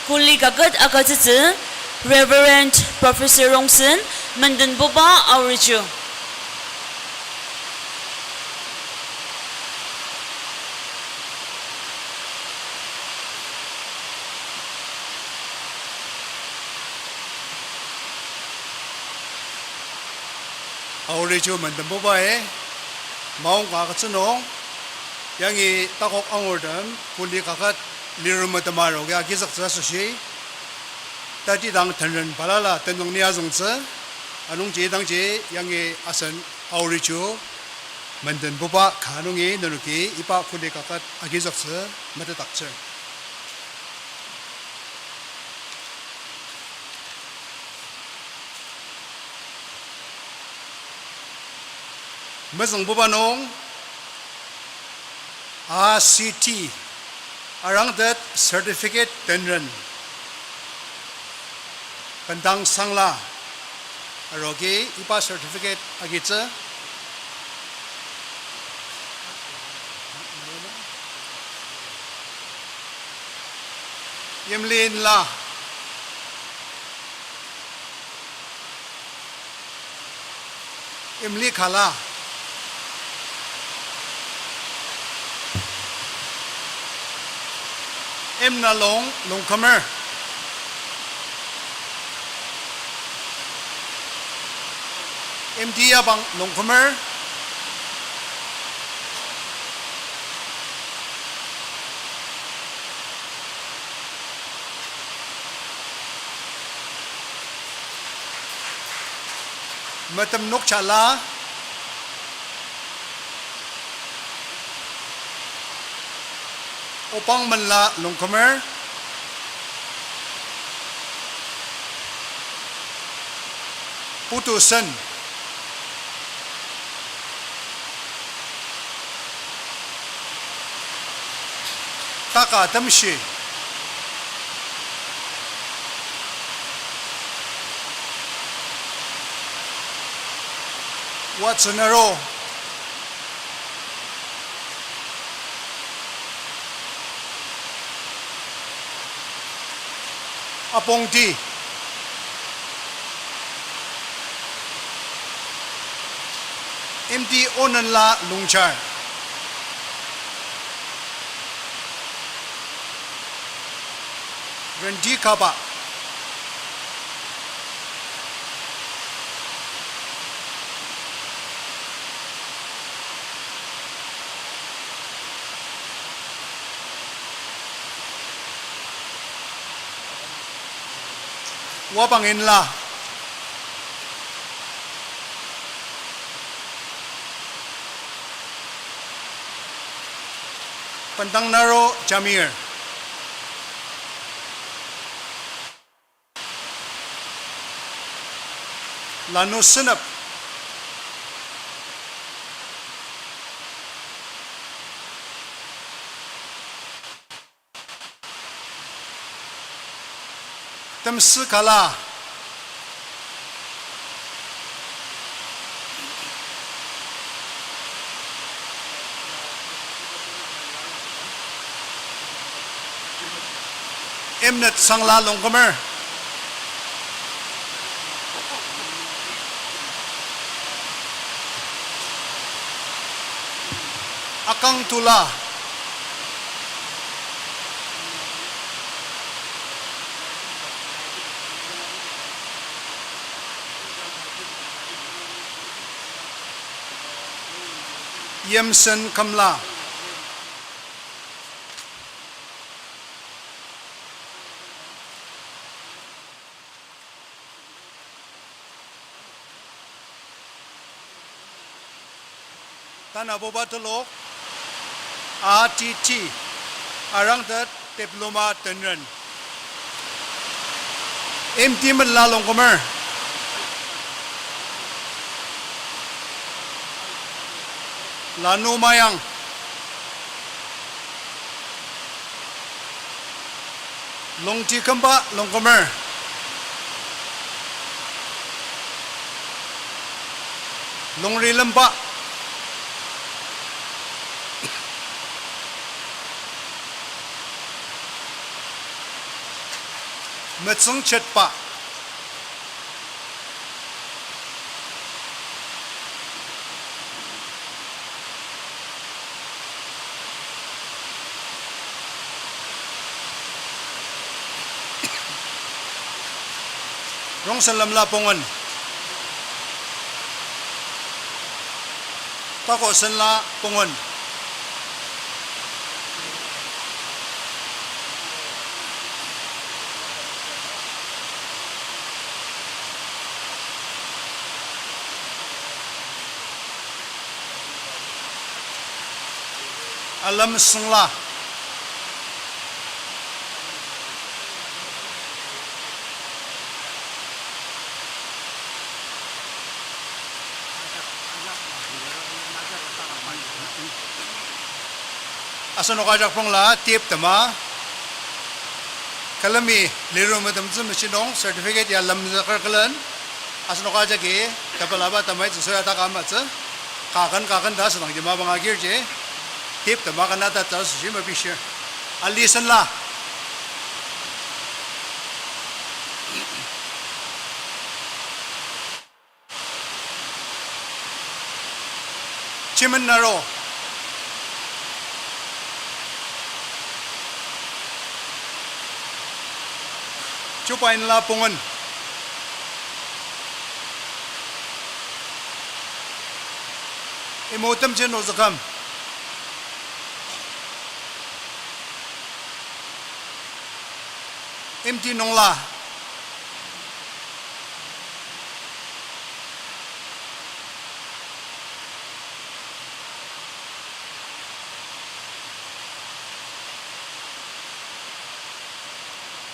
kuli kaket agütsütsü, Reverend Professor Rongsen, Mendenbuba Aoriju. Aoriju Mendenbubai, maongka agütsü nung, yangi takok angurtem, kuli kaket lirumetema arogo agizüktsü asoshi, tatidang tenren balala tenüng ni azüngtsü, anungji idangji yangi asen Aoriju Mendenbuba ka nungi nenoki iba kuli kaket agizüktsü metetdaktsür. Mezüngbuba nung A C T arangtet certificate tenren bendang sangla arogi iba certificate agitsü. Imlinla. Imli kala. Imnalong Longkümer. Imti Yabang Longkümer. Metem Nokchala. Opang Menla Longkümer. Putu Sen. Taka Temshi. Watson Aro. Apongti. Imti Onenla Longchar. Rendi Kaba. Wabang Inla. Bendang Naro Jamir. Lanu Senep. Temsü Kala. Imnet Sangla Longkümer. Akang Tula. Yimsen Kümla. Tanabuba telok, A T T, arangtet diploma tenren. Imti Menla Longkümer. Lanu Mayang. Longti Kümba Longkümer. Longri Lemba. Metsüng Chetba. Rongsen Lemla Pungen. Takosen La Pungen. Alem Sungla. Asenok ajak pongla tep tema, külemi liru metemtsü machine nung certificate ya lemzüker külen, asenok ajaki tepelaba temai tsüsoya taka amatsü, kaken kaken ta asüdangji mapang agirji, tep tema kena ta ta süji mepishir. Ali senla. Chimen naro. Chuba inla pungen. Imo temjen ozükam. Imti nungla.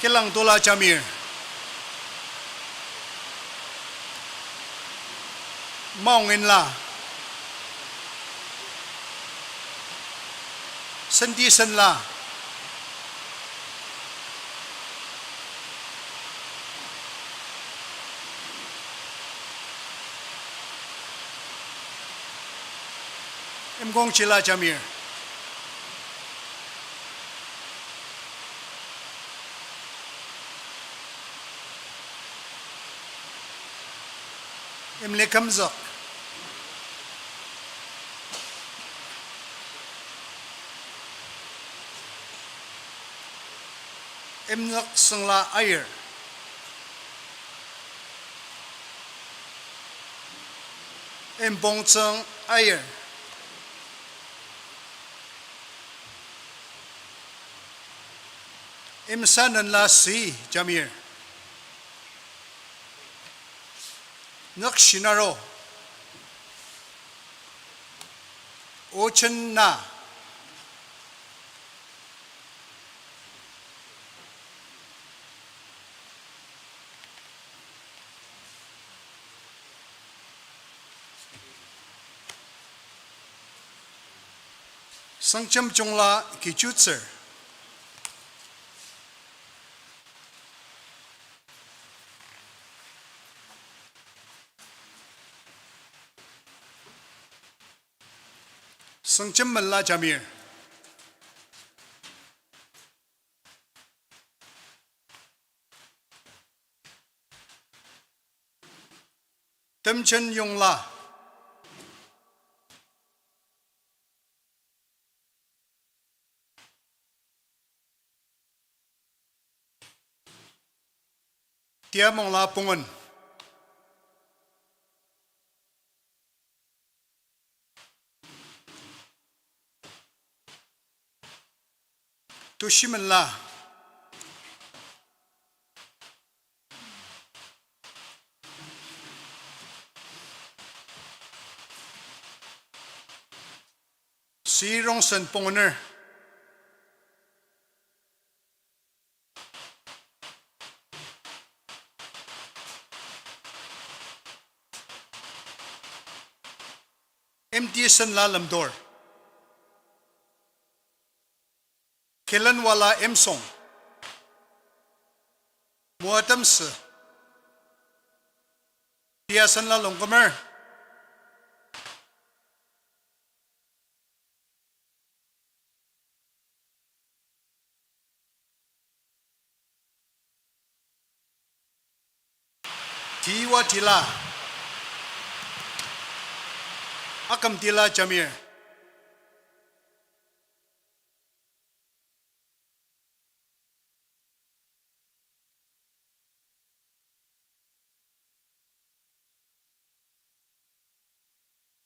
Kilang tola jamir. Maong inla. Senti senla. Imkong chila jamir. Imli kümzük. Imzük süngla ayir. Impongtsüng ayir. Imsa nenla si jamir. Nükshi naro. Ochen na. Süngjem jungla kichutsür. Süngjem mela jamir. Temjen yongla. Tiamongla pungen. Tushimenla. Sirongsen punguner. Imti senla lemdor. Kilen wala imsong. Moatemsü. Tia senla longkümer. Tiwa tila. Aküm tila jamir.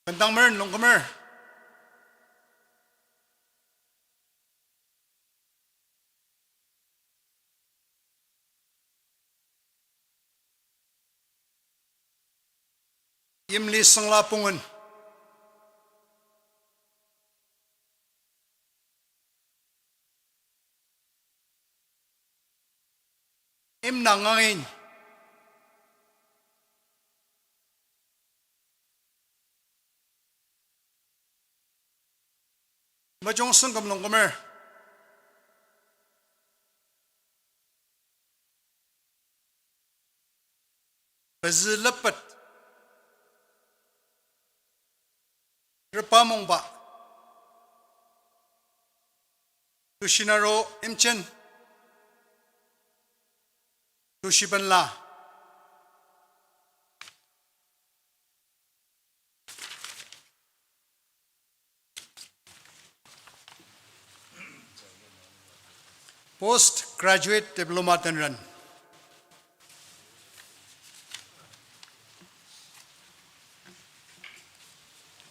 Bendang meren longkümer. Yimli süngla pungen. Imnang angin. Pajung sengküm longkumer. Pezü lepet. Repa Mongba. Tushinaro Imchen. Tushibenla. Postgraduate Diploma tenren.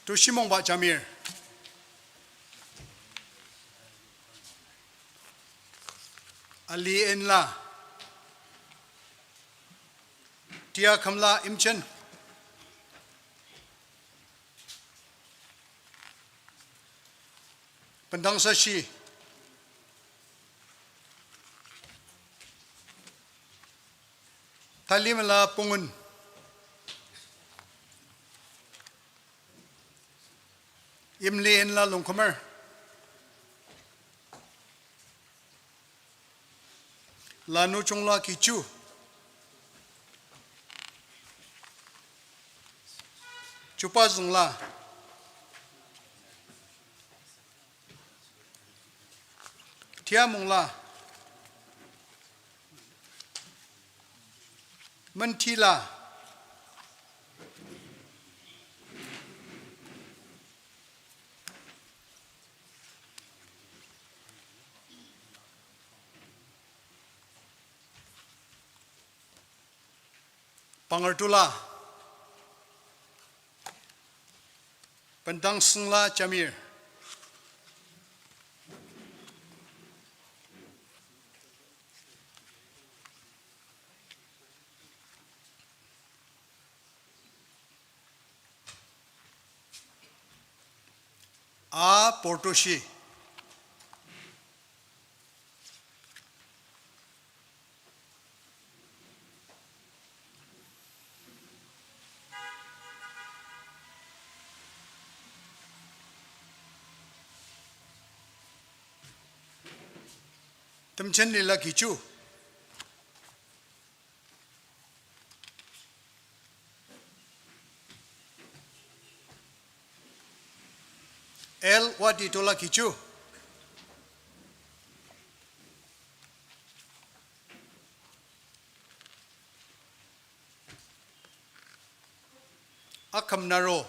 Tushimongba Jamir. Ali Enla. Tia Khamla Imchen. Bendang Sashi. Tali Mela Pungun. Imli Enla Longkumer. Lanu Chungla Kichu. Chupa Züngla. Tia Mongla. Mentila. Pangertula. Bendang Süngla Jamir. A Portoshi. Temchen Lila Kichu. L Wati Tola Kichu. Aküm Naro.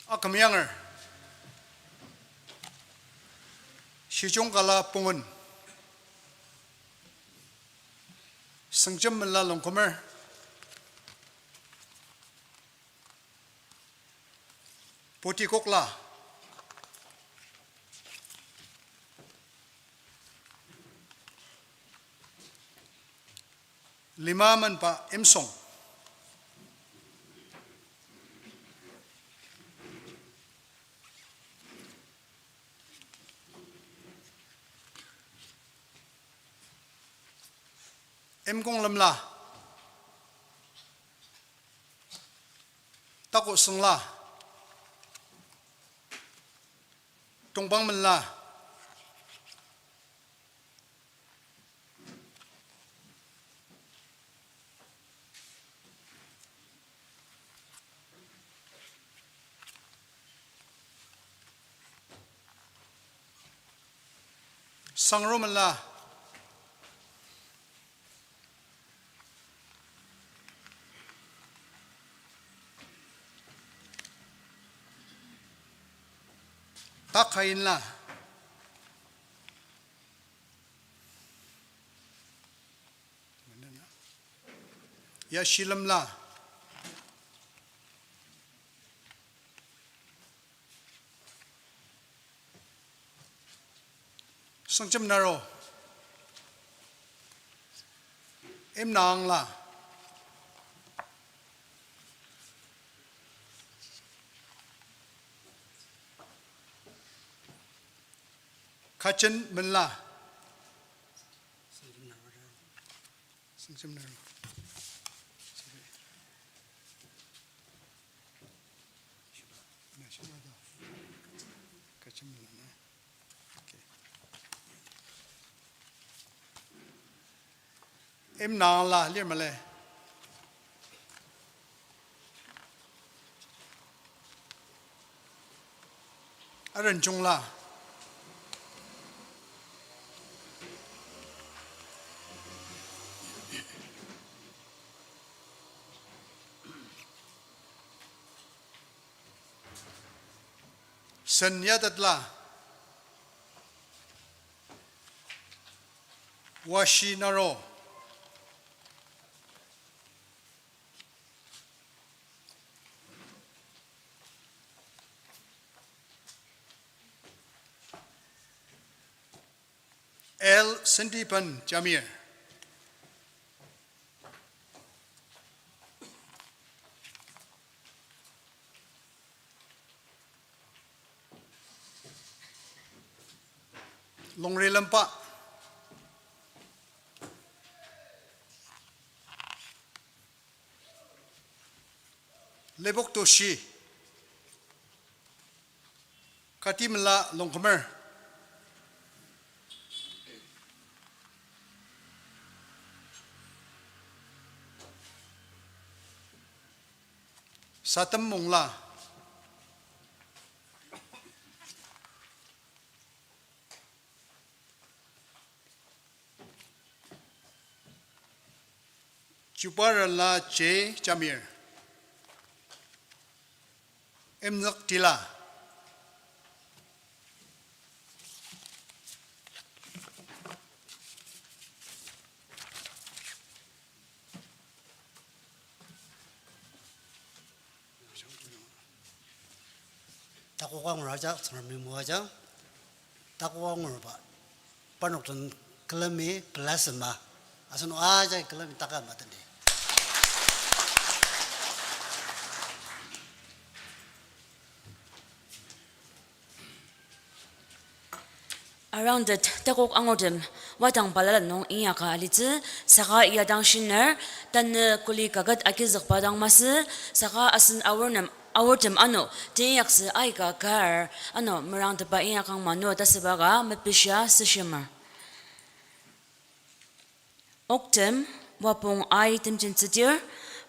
Aküm Yanger. Shijong Kala Pungun. Süngjem Mela Longkumer. Puti Kokla. Lima Menba Imsong. Imkong Lemla. Tako Süngla. Tongpang Menla. Sangro Menla. Takayinla. Yashi Lemla. Süngjem Naro. Imna Angla. Kachen Menla. Süngjem Naro. Imnangla lir male. Arenjungla. Sen Yatetla. Washi Naro. L Sendipen Jamir. Longri Lempa. Lebok Toshi. Katimela Longkumer. Satem Mongla. Chubarala J Jamir. Imzük Tila. Takok angur ajak, Tsüngremi moajang. Takok angurba. Parnok den külemi pelasema. Asen ajak külemi taka mateni. Around it, takok angurtem, wadang balala nung inyaka alitsü, saka iya dang shiner, tanü kuli kaket agizükba dang masü, saka asen aornem, aortem ano, teinyaktsü aika kar, ano, merangtepa inyakang mano ta süba ka, mepishia süshimer. Oktem, Wapong I Temjin Tsütir,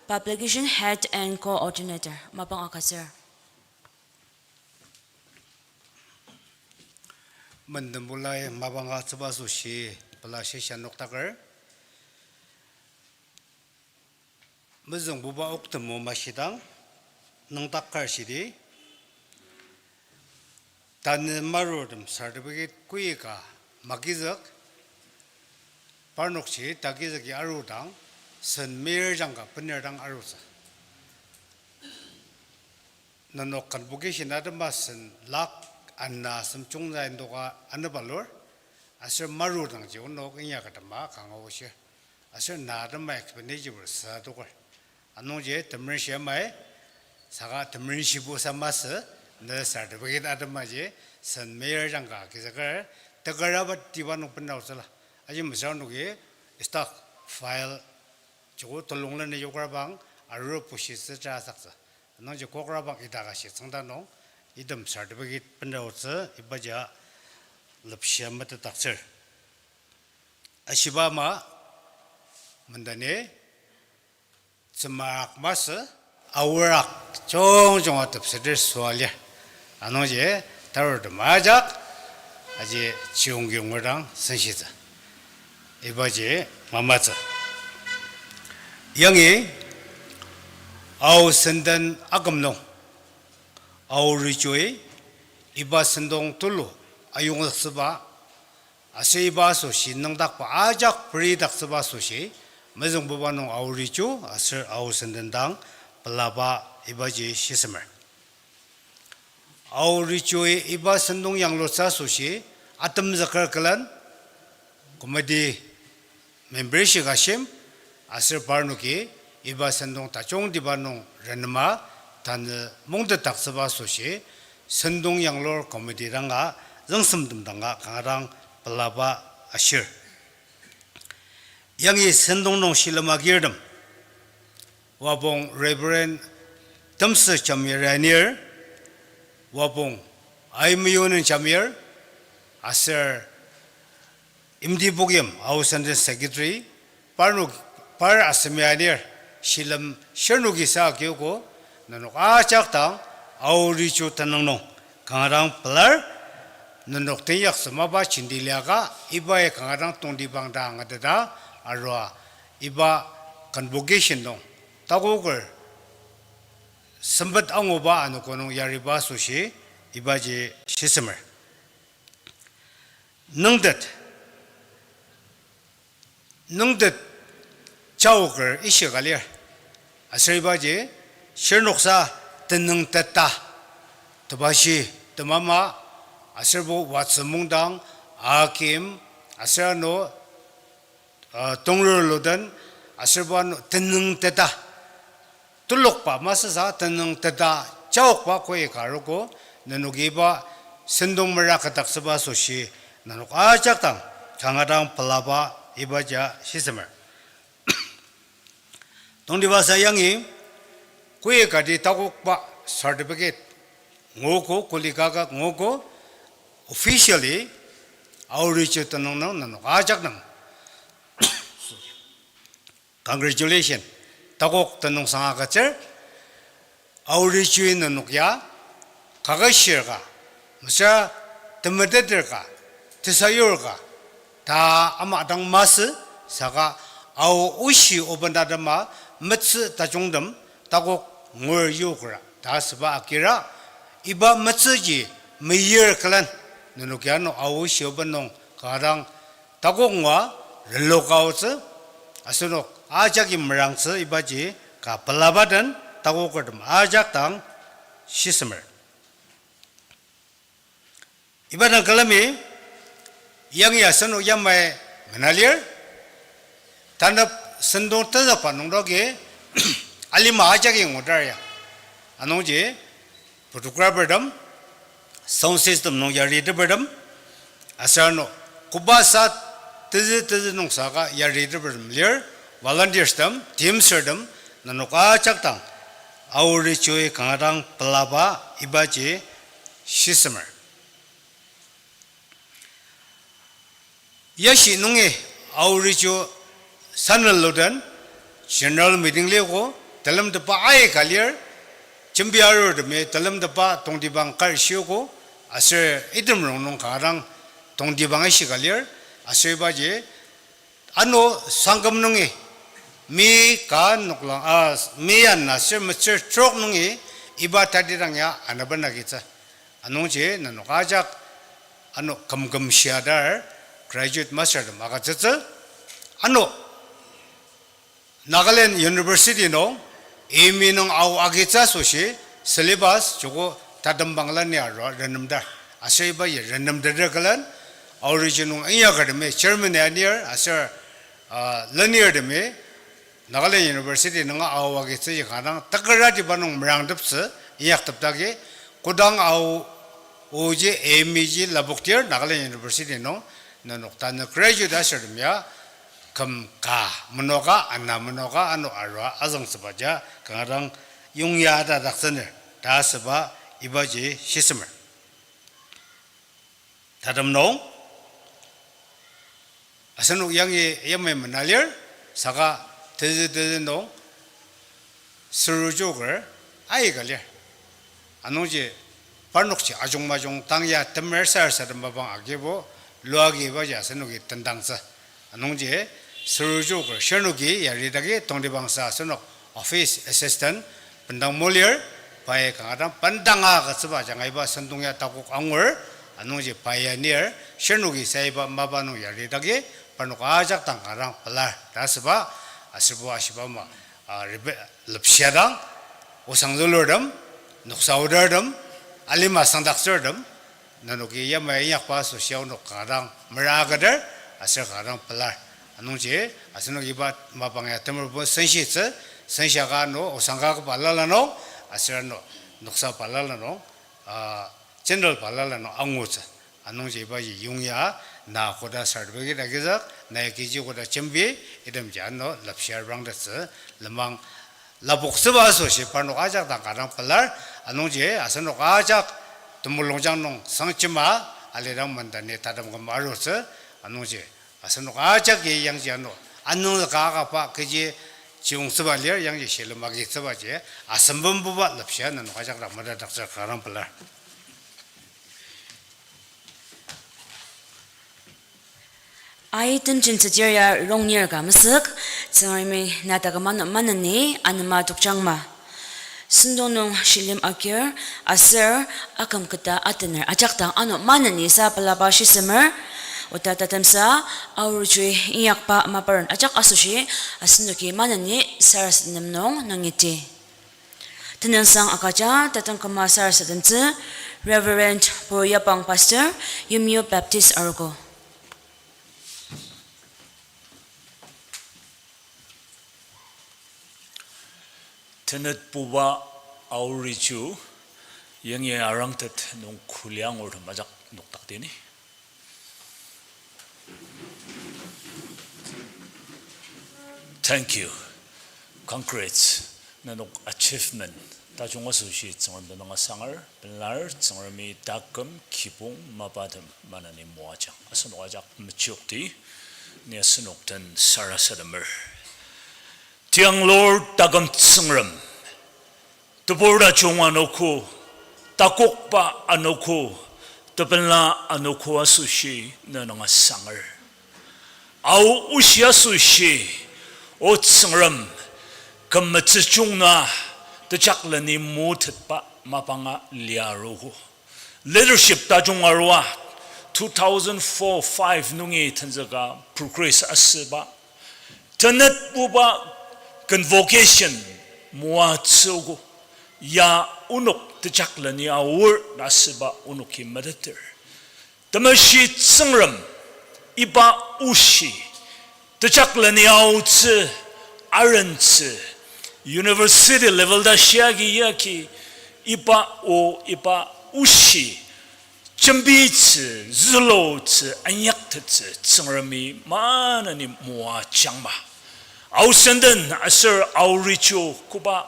Publication Head and Coordinator, mapang agütsür. Menden bulai mapang agütsüba asoshi pela shisa noktaker. Mezüngbuba Oktem o mashidang nüngdak kar shidi. Tanü marurtem certificate koika magizük, parnokji tagizüki arudang, sen mayor jangka bener dang arutsü. Nenok convocation atema sen lak ana asem chungza indoka anebalur, aser marudangji onok inyaketema kanga oshir. Aser na atema expenditure sa adoker. Anungji temerenshi amai, saka temerenshibo sa masü, ne certificate atemaji, sen mayor jangka agizüker, tekaraba tiba nung benaotsüla. Aji mesüra nungji, stock file, joko telung leni yokrabang, arur pushitsü ja asaktsü. Anungji kokrabang idaka shi tsüngda nung, item certificate benaotsü, ibaji lepshia metetdaktsür. Ashiba ama, mendeni, tsümarak masü, aorak jongjong atepseter süa lir. Anungji tarurtem ajak, aji chiyongki ongerdang senshitsü. Ibaji mamatsü. Yangi, Ao Senden aküm nung, Ao Rijoi, iba sentong tulu ayongzüktsüba, aser iba asoshi nüngdakba ajak peridaktsüba asoshi, mezüngbuba nung Ao Riju aser Ao Senden dang pelaba ibaji shisemer. Ao Rijoi iba sentong yanglutsü asoshi, atemzüker külen, committee member shika shim, aser parnoki iba sentong tajungtiba nung renema tanü mungtetdaktsüba asoshi, sentong yanglur committee danga züngsemtem danga kanga dang pelaba ashir. Yangi sentong nung shilem agirtem, Wapong Reverend Temsü Jamir anir, Wapong Aimeyunen Jamir, aser Imtipukyim Ao Senden Secretary, parnok, par asem ya anir, shilem shirnoki sa akiogo, nenok ajak dang, Ao Recho tenüng nung, kanga dang pelar, nenok tenyak semaba jenti liaka, iba ya kanga dang tongtibang ta angateta, arua, iba convocation nung, takoker, sempet anguba anogo nung yariba asoshi, ibaji shisemer. Nüngtet, nüngtet chaoker ishika lir. Aser ibaji, shirnoksa tenüngteta, tebashi, temama, aserbo Watsü Mungdang, Akim, aser ano, uh, Tongrur Luden, aserbo ano tenüngteta. Telokba masüsa tenüngteta chaokba koi ka arogo, nenoki iba sentong mera ketaktsüba asoshi, nenok ajak dang, kanga dang pelaba ibaji shisemer. Tongtibangsa yangi, koi kati takokba certificate nguogo, kuli kaka nguogo, officially, Ao Recho tenüng nung nenok ajak dang congratulation, takok tenüngsang agütsür, Ao Recho-i nenok ya, kaketshir ka, mesüra temeteter ka, tesayur ka, ta ama dang masü, saka Ao oshi obendadema metsü tajungtem takok ngur yokra ta asüba akira, iba metsüji meyir külen, nenok ya ano Ao oshi oben nung kanga dang takok ngua renloka aotsü, asenok ajaki merangtsü ibaji ka pelaba den takokertem ajak dang shisemer. Iba dang külemi, yangi asenok yamai menalir, tanep sentong tenzükba nungdoki, alima ajaki ngudar ya. Anungji, photographertem, sound system nung yaritepertem, aser ano, koba sa tezü tezü nung saka yaritepertem lir, volunteerstem, teamsertem, nenok ajak dang, Ao Recho-i kanga dang pelaba ibaji shisemer. Yashi nungi Ao Recho sanel luden general meeting liogo, telemtetba aika lir, jembi arurtemi telemtetba tongtibang kar shiogo, aser item rongnung kanga dang tongtibang ishika lir, aser ibaji ano sangküm nungi, mi ka noklang, ah, mi ana aser metsür trok nungi, iba tatidang ya anaben agitsü. Anungji nenok ajak ano kümküm shiadar graduate mastertem agütsütsü. Ano Nagaland University nung, A M E nung Ao agitsü asoshi syllabus joko tatembang lani arua renemdar. Aser ibaji renemteter külen, Ao Recho nung inyakertemi, chairman anir, aser, ah, lenirtemi, Nagaland University nunga Ao agitsüji kanga dang tekeratiba nung merangteptsü, inyaktepdagi, kodang Ao oji, A M E ji lapoktir Nagaland University nung, nenok tanü graduate asürtem ya, küm ka menoka, ana menoka, ano arua azüngtsübaja, kanga dang yongya ta daktsüner, ta asüba ibaji shisemer. Tatem nung, asenok yangi yamai menalir, saka tezü tezü nung, süru joker, aika lir. Anungji parnokji ajung majung tang ya temer sarasadem mapang agibo, lua agi ibaji asenoki tendangtsü. Anungji süru joker shirnoki yaridagi tongtibangsa asenok office assistant bendang molir, pai kanga dang bendanga agütsüba ajanga iba sentong ya takok angur, anungji pai anir, shirnoki sa iba mapa nung yaridagi, parnok ajak dang kanga dang pelar ta asüba, aserbo ashiba ama, ah, ribe-, lepshia dang, osang zülurtem, noksa odartem, alima sangdaktsürtem, nenoki yamai inyakba asoshi aonok kanga dang mera agüder, aser kanga dang pelar. Anungji, asenok iba mapang ya temerbo senshitsü, senshia ka ano osang ka balala nung, aser ano noksa balala nung, ah, general balala nung angutsü. Anungji ibaji yongya, na koda certificate agizük, na kiji koda jembi, itemji ano lepshia rangtettsü, lenmang lapoktsüba asoshi parnok ajak dang kanga dang pelar, anungji asenok ajak temulungjang nung sangjema, alidang mandani tatem küm arutsü, anungji asenok ajaki yangji ano Anungzüka akaba kechi chiyongtsüba lir, yangji shilem agitsübaji, asembembuba lepshia nenok ajak dang metetdaktsür kanga pelar. Ai tenjen tsütir ya rongnir ka mesük, Tsüngremi na taküm ano maneni anema tokjangma. Sentong nung shilem agir, aser aküm keta atener ajak dang ano maneni sa pelaba shisemer, oda tatemsa, Aoriju inyakba maparen ajak asoshi, asenoki maneni sarasadem nung nangiti. Tenüngsang agüja tatang küma sarasademtsü, Reverend Boyapang Pastor, Yimyu Baptist Arogo. Tenetbuba Aoriju, yangi arangtet nung kuli angurtem ajak nokdaktini. Thank you. Congrats. Nenok achievement tajung asoshi Tsüngrem tenüng asangar, pelar Tsüngremi taküm kibong mapatem maneni moajang. Asenok ajak mechiyokti, ni asenok den sarasademer. Tiang Lord taküm Tsüngrem, tebur tajung anogo, takokba anogo, tepela anogo asoshi nenüng asangar. Ao oshi asoshi, O Tsüngrem, küm metsüjung na tejakleni motetba mapanga liarogo. Leadership tajung arua, two thousand four five nungi tenzüka progress asüba, tenetbuba convocation moatsüogo, ya onok tejakleni aor ta asüba onoki meteter. Temeshi Tsüngrem, iba oshi, tejakleni aotsü, arentsü, university level ta shiagi yagi, iba o, iba oshi, jembitsü, zülutsü, inyaktettsü, Tsüngremi maneni moajangma. Ao Senden aser Aoriju koba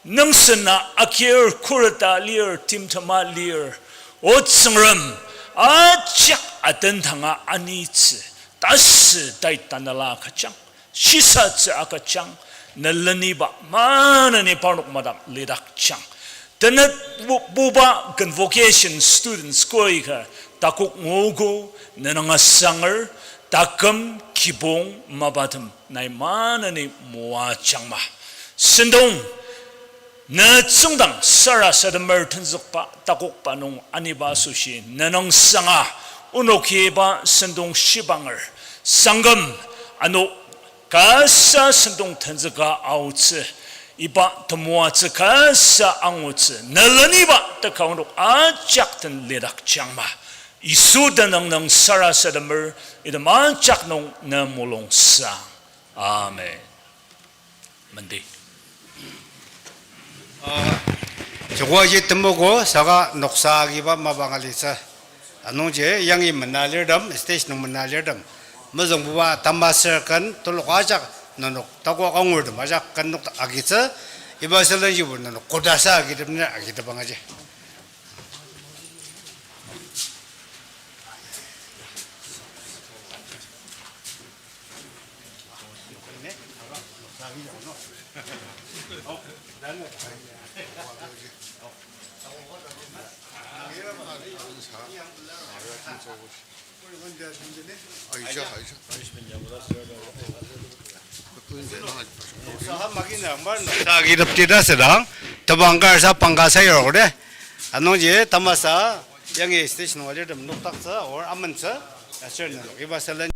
nüngsena akir khuret ta lir, timtema lir, O Tsüngrem, ajak atentanga anitsü, tasü tai tanela agüjang, shisatsü agüjang, ne leniba maneni parnok madak lidakjang. Tenetbuba convocation students koika takok nguogo, nenüng asangar, taküm kibong mapatem nai maneni moajangma. Sentong, ne tsüngdang sarasademer tenzükba takokba nung aniba asoshi nenüng sanga onoki iba sentong shibanger. Sangküm ano kasa sentong tenzüka aotsü, iba temoatsü kasa angutsü, ne leniba teka onok ajak den lidakjangma. Yisu tenüng nung sarasademer, item ajak nung ne mulungsang. Amen. Mendi. Ah, joko aji temogo saka noksa agiba mapang alitsü. Anungji yangi mena lirtem, stage nung mena lirtem, mezüngbuba tamasür ken telok ajak nenok takok angurtem ajak ken nok agitsü, iba sülenjibo nenok kodasa agitem lir agitepang aji. Sa magi na mar na sa girip tita sedang, tebang kar sa pangka sa yorok de. Anungji tamasa yangi stage nung alirtem noktaktsü or amentsü, aser nenok iba sülen.